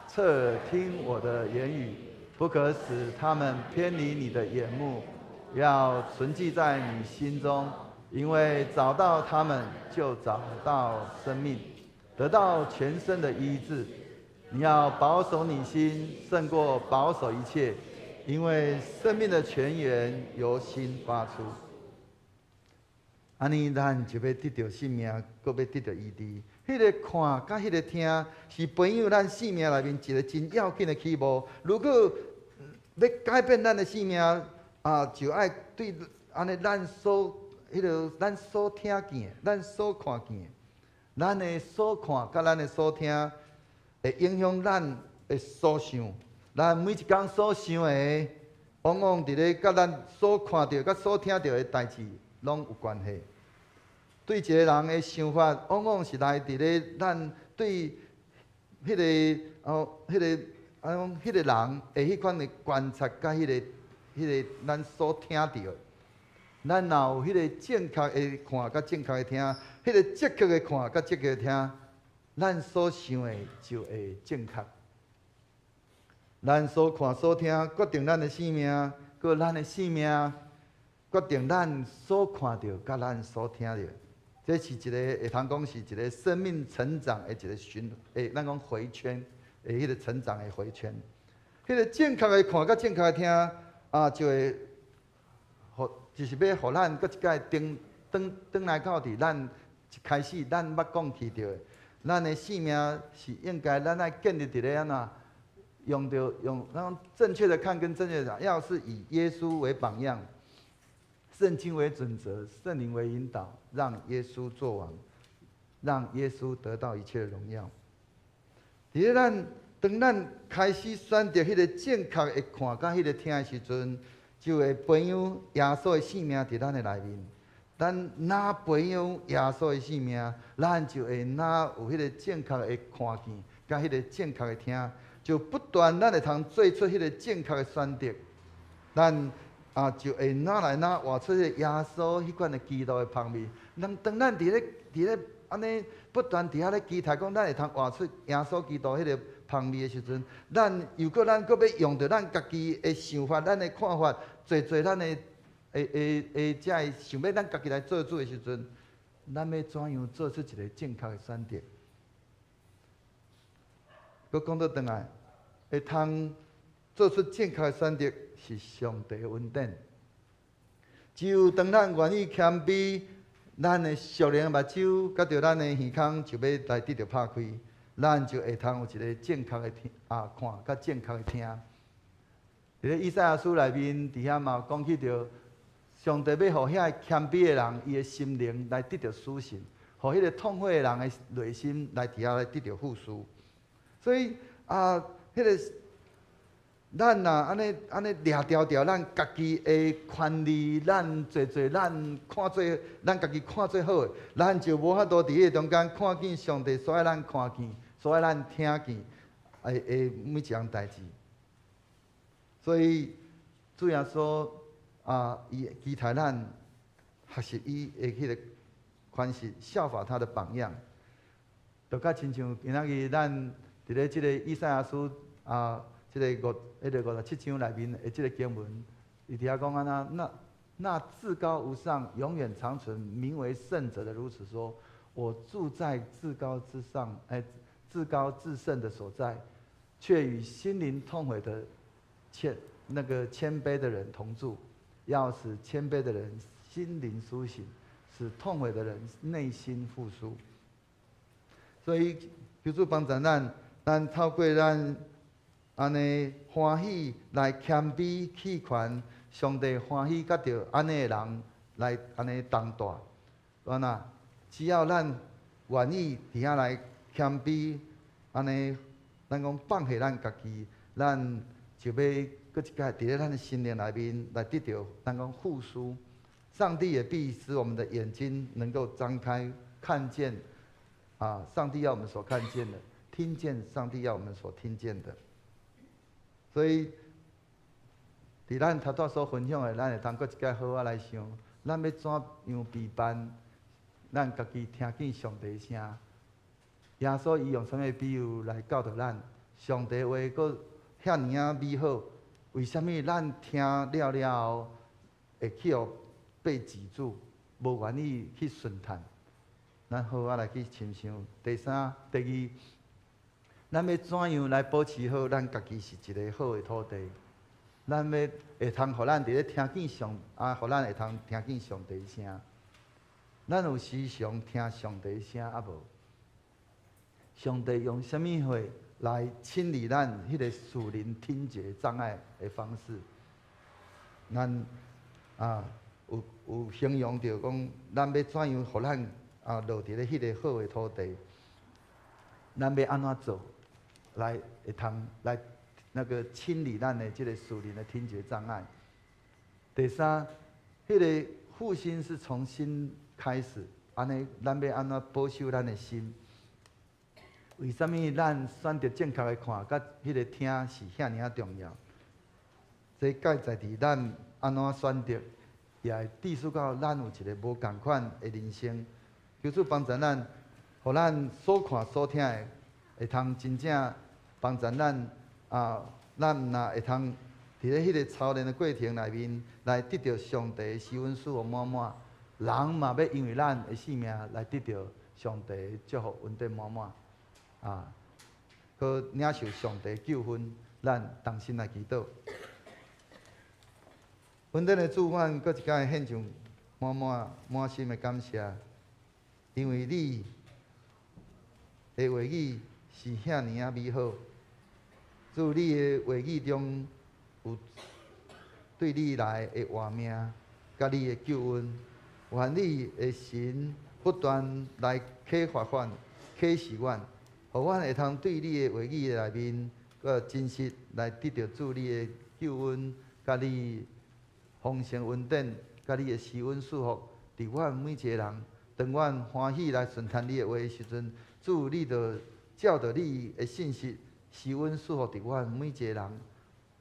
側耳聽我的言語，不可使他們偏離你的眼目，要存記在你心中，因為找到他們，就找到生命，得到全身的醫治。你要保守你心，勝過保守一切，因為生命的泉源由心發出。按呢，咱就欲得著性命，閣欲得著醫治。彼个看佮彼个聽，是培養咱性命內面一个真要緊的起步。如果欲改變咱的性命，啊，就愛對按呢咱所彼个咱所聽見、咱所看見、咱的所看佮咱的所聽，會影響咱的所想。咱每一工所想的，往往佇咧佮咱所看著、佮所聽著的代誌，攏有關係。對一个人的想法，往往是來佇咧咱對彼个哦，彼个按怎講，彼个人的彼款的觀察，佮彼个咱所聽著的。咱若有彼个正確的看，佮正確的聽，彼个積極的看，佮積極的聽，咱所想的就會正確。咱所看所聽，決定咱的性命，閣咱的性命決定咱所看著佮咱所聽著。這是一个會通講是一个生命成長的一个循，咱講迴圈，的彼个成長的迴圈。彼个正確的看佮正確的聽，就會，予就是欲予咱閣一擺轉轉轉來到佇咱一開始咱捌講起著的，咱的生命是應該咱愛建立佇咧按怎，用著用咱講正確的看跟正確的講，要是以耶穌為榜樣，聖經為準則，聖靈為引導，讓耶穌做王，讓耶穌得到一切的榮耀。佇咧咱當咱開始選擇彼個正確的看佮彼個聽的時陣，就會培養耶穌的生命佇咱的內面。咱若培養耶穌的生命，咱就會若有彼個正確的看見，佮彼個正確的聽，就不斷咱會通做出彼個正確的選擇。咱就會愈來愈活出彼个耶穌彼款的基督的芳味。當當咱佇咧按呢不斷佇遐咧期待講，咱會通活出耶穌基督彼个芳味的時陣，咱又閣咱閣欲用著咱家己的想法、咱的看法，做做咱的會會會才會想欲咱家己來做主的時陣，咱欲怎樣做出一个正確的選擇？閣講倒轉來，會通做出正確的選擇，是上帝的恩典。只有當咱願意謙卑，咱的屬靈目睭佮著咱的耳孔就欲來得著拍開，咱就會通有一个正確的聽看，佮正確的聽。佇咧以賽亞書內面，佇遐嘛講起著，上帝欲予遐个謙卑的人，伊的心靈來得著甦醒，予彼个痛悔的人的內心來佇遐來得著復甦。所以彼个咱若按呢按呢掠牢牢咱家己的權利，咱做做咱看做咱家己看做好的，咱就無法度佇彼个中間看見上帝所愛咱看見、所愛咱聽見的的每一項代誌。所以主耶穌伊期待咱學習伊的彼个款式，效法他的榜樣，就較親像今仔日咱佇咧這个以賽亞書這个五、彼个57章內面的這个經文，伊佇遐講按怎，那至高無上、永遠長存、名為聖者的如此說：我住在至高之上，至高至聖的所在，卻與心靈痛悔的謙那個謙卑的人同住，要使謙卑的人心靈甦醒，使痛悔的人內心復甦。所以，求主幫助咱，咱透過咱按呢歡喜來謙卑棄權，上帝歡喜佮著按呢的人來按呢同蹛。按怎？只要咱願意佇遐來謙卑，按呢，咱講放下咱家己，咱就欲閣一擺佇咧咱的心靈內面來得著咱講復甦。上帝也必使我們的眼睛能夠張開，看見上帝要我們所看見的，聽見上帝要我們所聽見的。所以，佇咱頭拄所分享的，咱會通閣一擺好好來想，咱欲怎樣備辦，咱家己聽見上帝聲。耶穌伊用啥物比喻來教導咱？上帝話閣遐爾仔美好，為啥物咱聽了了後會去予被擠住，無願意去順趁？咱好好來去深想。第三、第二，咱欲怎樣來保持好咱家己是一个好的土地？咱欲會通予咱佇咧聽見上予咱會通聽見上帝聲。咱有時常聽上帝聲抑無？上帝用啥物話來清理咱彼个屬靈聽覺障礙的方式？咱有形容著講，咱欲怎樣予咱落佇咧彼个好的土地？咱欲按怎做來會通來那個清理咱的這個屬靈的聽覺障礙？第三，彼个復興是從心開始，按呢，咱欲按怎保守咱的心？為啥物咱選擇正確的看，佮彼个聽是遐爾仔重要？這蓋在佇咱按怎選擇，也會致使到咱有一个無仝款的人生。求主幫助咱，予咱所看所聽的，會通真正幫助咱，咱毋若會通佇佇咧彼个操練的過程內面，來得著上帝的施恩賜福滿滿。人嘛欲因為咱的性命來得著上帝的祝福恩典滿滿，啊，閣領受上帝救恩，咱同心來祈禱。恩典的主，阮閣一擺獻上滿滿滿心的感謝，因為你的話語是遐爾仔美好。主，你的話語中有對你來的活命，佮你的救恩，願你的神不斷來啟發阮、啟示阮，予阮會通對你的話語內面，閣真實來得著主你的救恩，佮你豐盛恩典，佮你的施恩賜福，佇阮每一个人，當阮歡喜來順從你的話的時陣，主你就照著你的信實施恩賜福佇阮每一个人。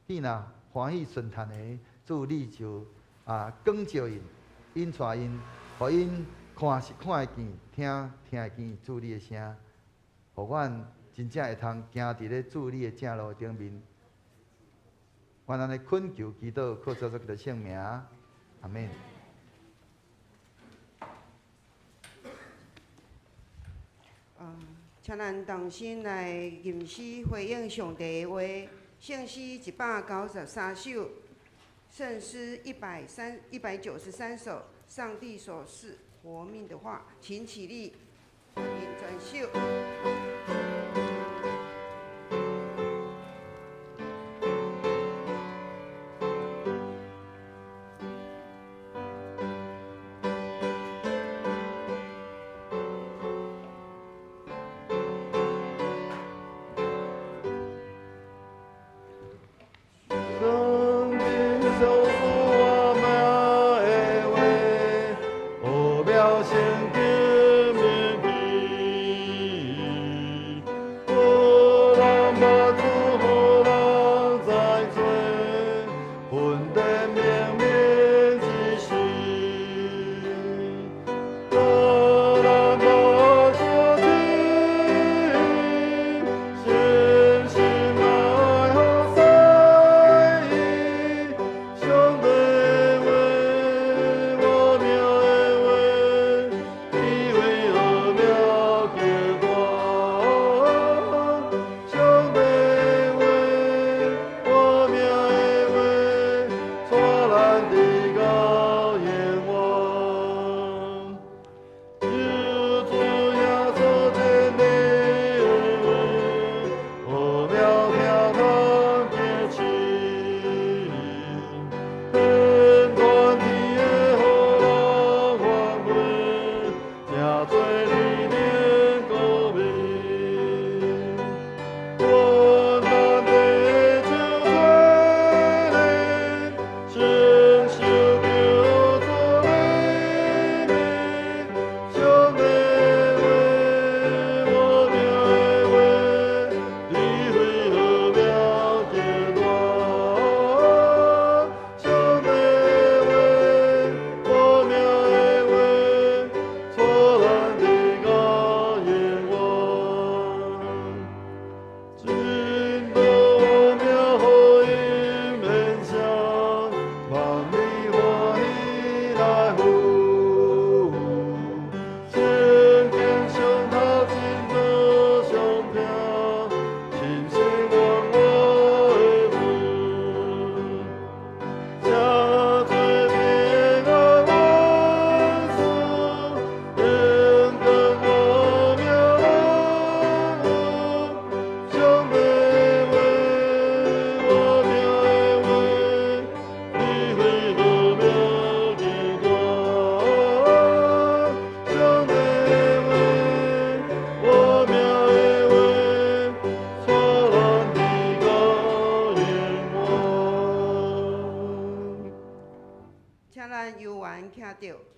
你若歡喜順從的，主你就光照𪜶，引帶𪜶，予𪜶看是看會見，聽聽會見主你的聲，予阮真正會通行佇咧主你的正路頂面。阮按呢懇求祈禱，靠主耶穌基督聖名，阿門。請咱同心來吟詩回應上帝的話，聖詩193首，聖詩193首，上帝所賜活命的話，請起立，吟全首。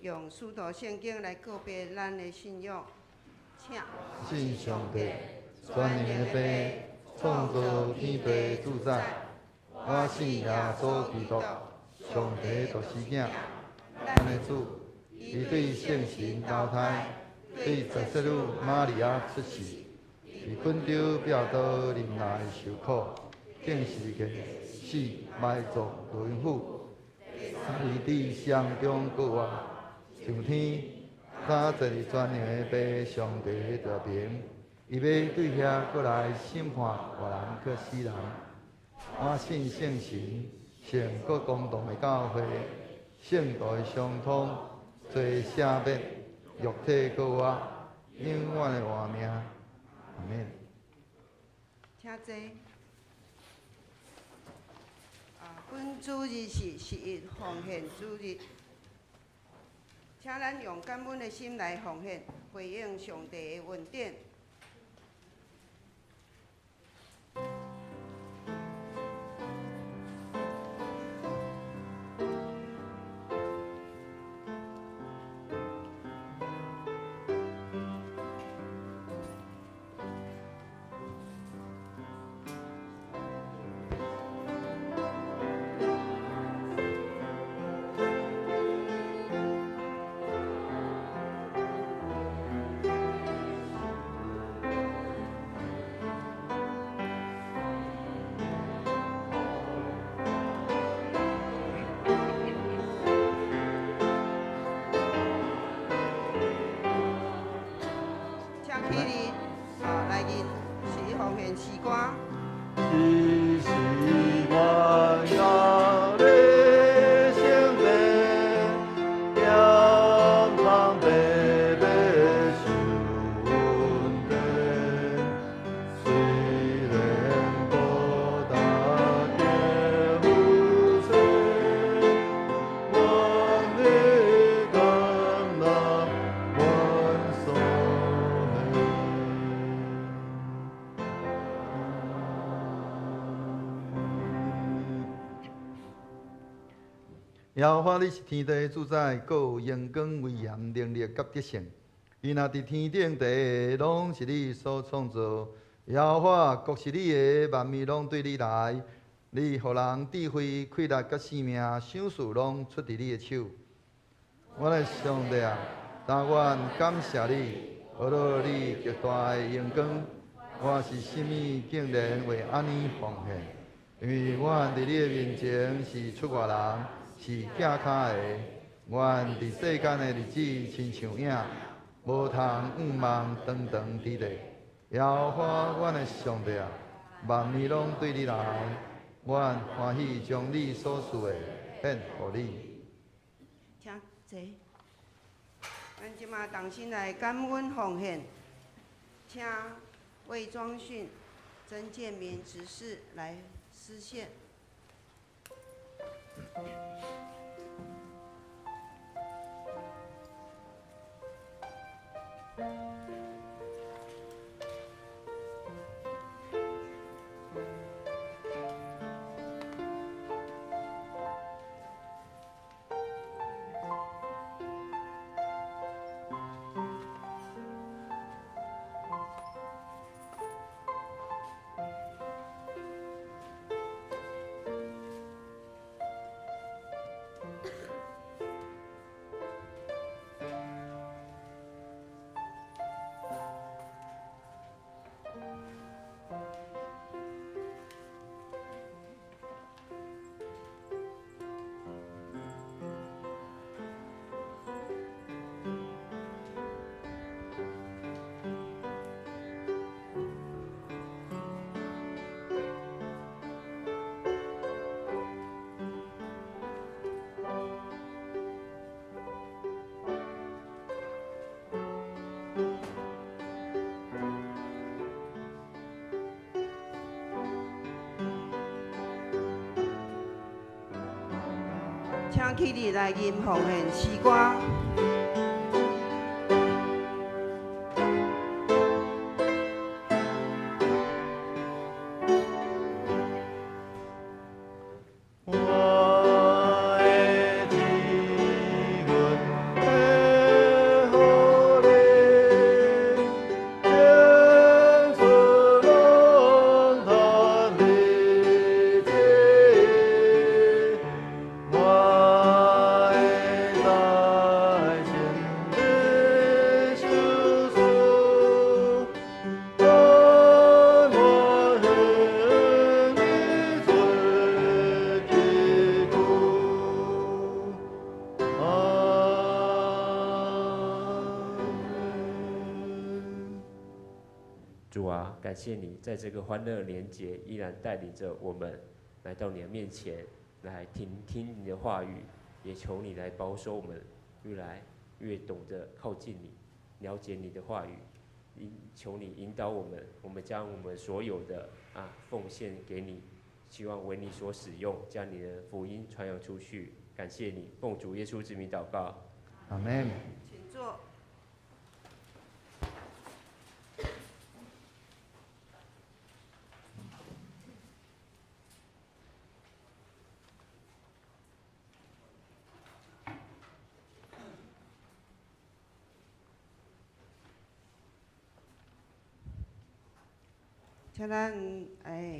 用使徒聖經來告別咱的信仰，請。信上帝，全能的父，創造天地主宰。我信耶穌基督，上帝獨生囝，咱的主，伊對聖神投胎，對十色女瑪利亞出世，佇本丟彼拉多忍耐受苦，釘十字架死，埋葬轮府。三日伫死人中复活，上天。他坐伫全能的父上帝的右爿，伊欲对遐閣來審判活人佮死人。我信聖神，聖閣公同的教會，聖徒的相通，罪赦免，肉體復活，永遠的活命。阿們。請坐。啊，本主日是十一奉獻主日，請咱用感恩的心來奉獻，回應上帝的恩典。請起立，啊，來吟十一奉獻詩歌。只是願到你聖殿，健康白白受恩典，雖然無大家有錢，阮的甘納阮所獻。耶和華，你是天地的主宰，閣有榮光、威嚴、能力佮得勝。伊若佇天頂地，攏是你所創造。耶和華，國是你的，萬物攏對你來。你予人智慧、氣力佮性命，賞賜攏出佇你的手。我的上帝啊，但願感謝你，學了你極大的榮光。我是啥物竟然會按呢奉獻？因為我佇你的面前是出外人，是寄跤的。阮佇世間的日子親像影，無通向望長長佇咧。耶和華，阮的上帝啊，萬物攏對你來，阮歡喜將你所賜的獻予你。請坐。咱這馬同心來感恩奉獻，請魏莊訓、曾建明執事來司獻。請起立來吟奉獻詩歌。我的指阮的予你，天出拢叹你这，我的代志主啊，感谢你在这个欢乐年节，依然带领着我们来到你的面前，来听听你的话语，也求你来保守我们，越来越懂得靠近你，了解你的话语。求你引导我们，我们将我们所有的奉献给你，希望为你所使用，将你的福音传扬出去。感谢你，奉主耶稣之名祷告，阿门。请坐。请咱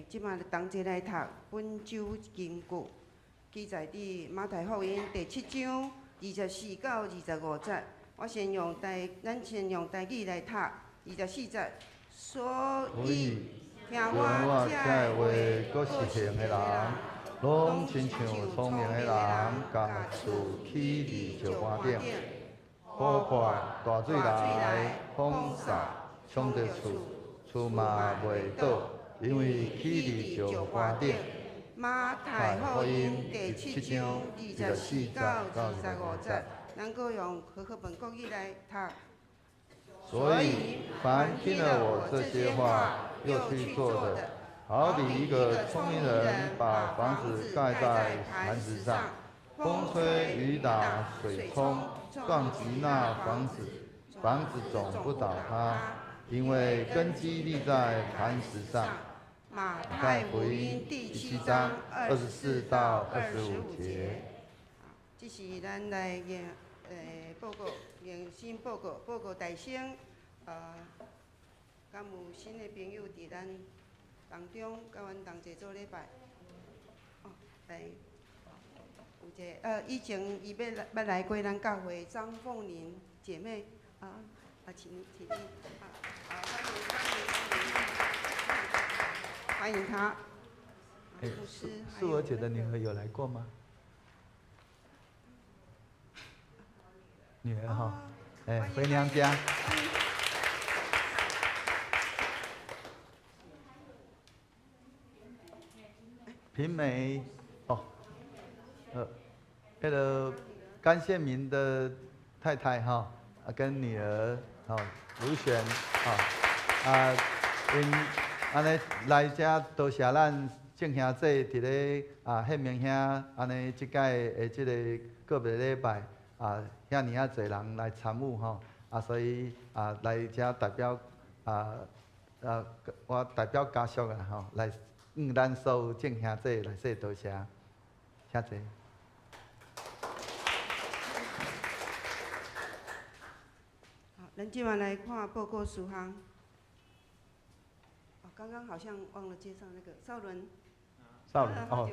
这马同齐来读本周经句，记载伫马太福音第七章24到25节。我先用台，咱先用台语来读二十四节。所以听我这话，阁实行的人，拢亲像聪明的人，共厝起伫石板顶，雨破大水来，风沙冲著厝，厝嘛袂倒，因为起伫石板顶。马太福音第七章24到25节，咱阁用和合本国语来读。所以，凡听了我这些话又去做的，好比一个聪明人把房子盖在磐石上，风吹雨打水冲，撞击那房子，房子总不倒塌，因为根基立在磐石上。马太福音第七章24到25节。这是咱来研报告迎新报告，报告大声。敢有新的朋友伫咱当中，佮阮同齐做礼拜。哦，来，有一个以前伊欲来捌来过咱教会张凤玲姐妹，请请你，欢迎欢迎欢迎，欢迎她。素娥姐的女儿有来过吗？女儿哈，回娘家。平梅哦，那个甘宪民的太太哈，跟女儿哦卢璇𪜶按呢来遮多谢咱众兄弟伫咧宪明兄按呢这届的这个个别礼拜遐尔仔济人来参与吼，所以来遮代表我代表家属吼来。咱所有众兄弟来说多谢，请坐。好，咱这马来看报告事项。哦，刚刚好像忘了介绍那个少伦。少伦哦，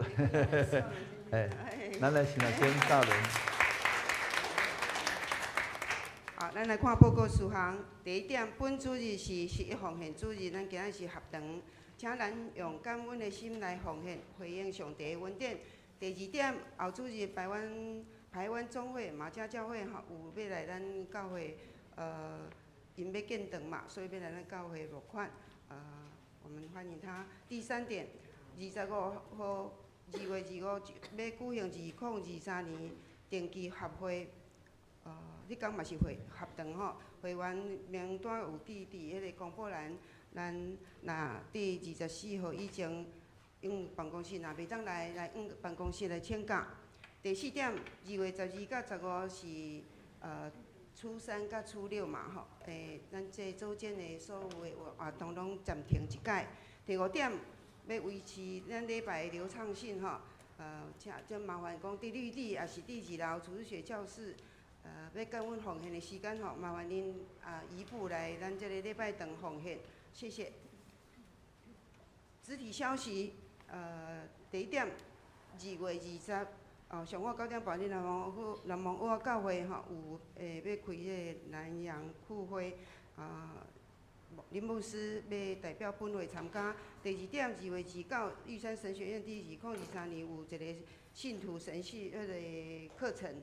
对，咱来先来先少伦。好，咱来看报告事项。第一点，本主日是十一奉献主日，咱今日是合堂。请咱用感恩的心来奉献，回应上帝的恩典。第二点，后主日排湾总会马家教会吼，有欲来咱教会，𪜶欲建堂嘛，所以欲来咱教会募款，我们欢迎他。第三点，25号2月25欲举行2023年定期协会，彼工嘛是会合堂吼，会员名单有记伫彼个公布栏。咱若伫24号以前，用办公室若袂当来，来用办公室来请假。第四点，2月12佮15是初三佮初六嘛吼，咱这组间的所有的活动拢暂停一摆。第五点，欲维持咱礼拜的流畅性吼，请这麻烦讲伫绿地抑是伫二楼主日学教室，欲甲阮奉献的时间吼，麻烦恁移步来咱这个礼拜堂奉献。谢谢。肢体消息，第一点，2月20，上午9点半，伫南门蚵仔教会吼，有欲开彼个南洋聚会，林牧师欲代表本会参加。第二点，2月29，玉山神学院伫2023年有一个信徒神学彼个课程，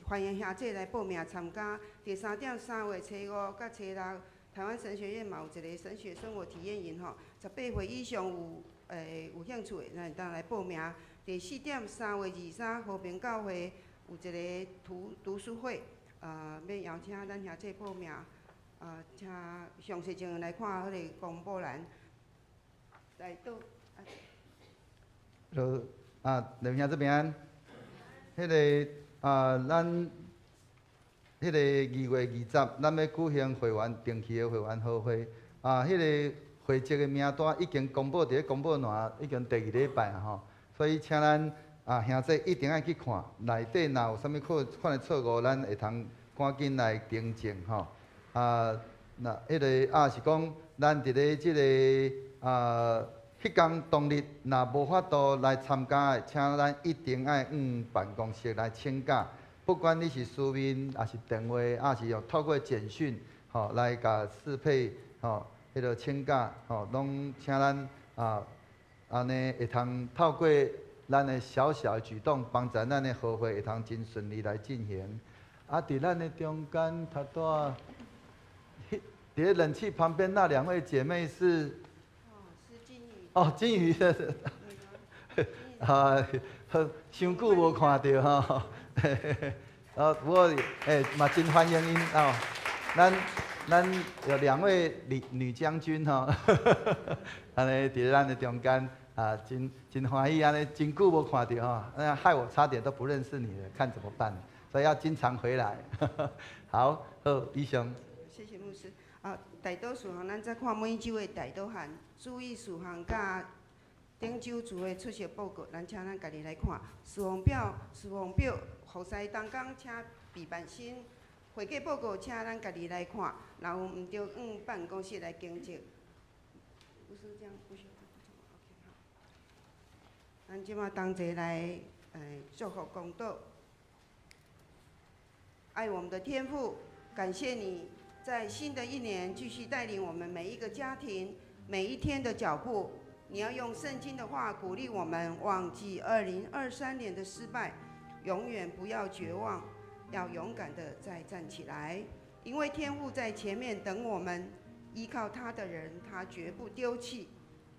欢迎兄弟来报名参加。第三点，3月初5佮初6。台灣神學院嘛有一个神學生活體驗營吼，18歲以上有興趣的，咱會當來報名。第四點，3月23和平教會有一个讀書會，欲邀請咱兄弟報名，請詳細情形來看彼个公布欄。來倒。好，啊，劉兄這邊，彼个啊，咱彼个2月20，咱欲舉行會員定期的會員好會，啊，彼个會籍的名單已經公布佇咧公布欄，已經第二禮拜啊吼，所以請咱啊兄弟一定愛去看，內底若有啥物款款的錯誤，咱會通趕緊來訂正吼。啊，那彼个啊是講，咱佇咧這个啊。彼工當日若無法度來參加的，請咱一定愛向辦公室來請假。不管你是書面，抑是電話，抑是用透過簡訊，吼來共適配，吼，彼个請假，吼，攏請咱啊，按呢會通透過咱的小小的舉動，幫助咱的和會會通真順利來進行。啊，佇咱的中間，頭拄仔，彼佇咧冷氣旁邊那兩位姐妹是？哦，金魚的，啊，傷久無看著吼，啊，不過嘛真歡迎𪜶哦，咱有兩位女將軍吼，按呢佇咱的中間啊，真歡喜按呢，真久無看著吼，那害我差點都不認識你了，看怎麼辦？所以要經常回來。好，好，以上。謝謝牧師。啊，代禱事項，咱再看每週的代禱函，注意事項佮頂週主的出席報告，咱請咱家己來看。事項表，事項表，服侍同工請備辦新會計報告，請咱家己來看。若有毋對，向辦公室來更正。不是這樣，不需要。OK，好。咱這馬同齊來，祝福公禱。愛我們的天父，感謝你。在新的一年，繼續帶領我們每一個家庭，每一天的腳步。你要用聖經的話鼓勵我們，忘記2023年的失敗，永遠不要絕望，要勇敢的再站起來，因為天父在前面等我們，依靠他的人，他絕不丟棄。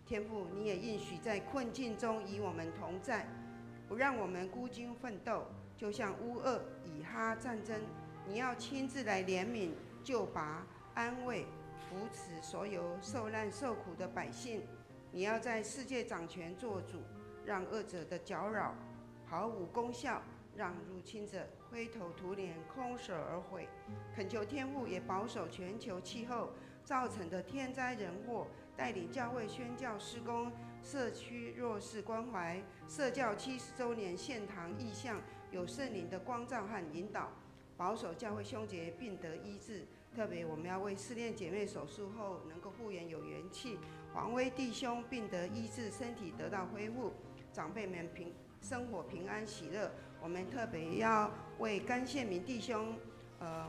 天父，你也應許在困境中與我們同在，不讓我們孤軍奮鬥，就像烏俄以哈戰爭，你要親自來憐憫。救拔、安慰、扶持所有受難受苦的百姓。你要在世界掌權做主，讓惡者的攪擾毫無功效，讓入侵者灰頭土臉、空手而回。懇求天父也保守全球氣候造成的天災人禍，帶領教會宣教事工、社區弱勢關懷、社教70週年獻堂異象，有聖靈的光照和引導。保守教會兄姐病得醫治，特別我們要為失戀姐妹手術後能夠復原有元氣，黃威弟兄病得醫治，身體得到恢復，長輩們生活平安喜樂。我們特別要為甘憲明弟兄，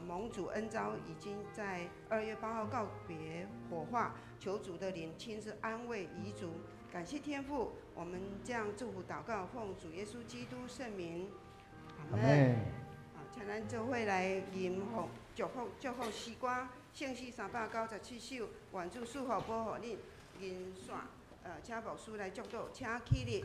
蒙主恩召，已經在2月8號告別火化，求主的靈親自安慰遺族，感謝天父，我們這樣祝福禱告，奉主耶穌基督聖名，阿門。請咱做伙來吟誦祝福詩歌，聖詩397首，願主賜福保護恁。銀線，請牧師來祝禱，請起立。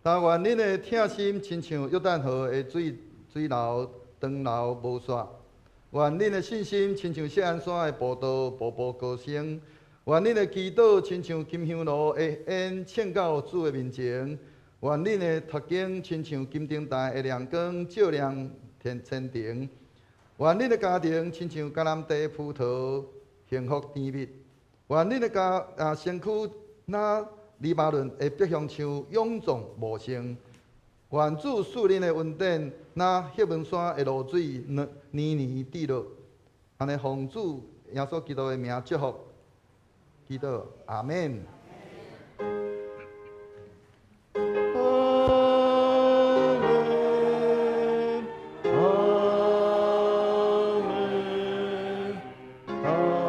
但愿恁的疼心亲像約旦河的水流長流無煞；願恁的信心親像錫安山的步道步步高升；願恁的祈禱親像金香爐的煙衝到主的面前；願恁的讀經親像金燈台的亮光照亮天前庭。愿恁的家庭亲像迦南地葡萄幸福甜蜜。愿恁的家啊身躯若黎巴嫩的碧香树勇壮茂盛。愿主赐恁的恩典，若黑门山的露水，年年滴落。按呢奉主耶稣基督的名祝福，祈祷，阿門。阿門，阿門，阿門。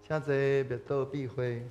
請坐，默禱閉會。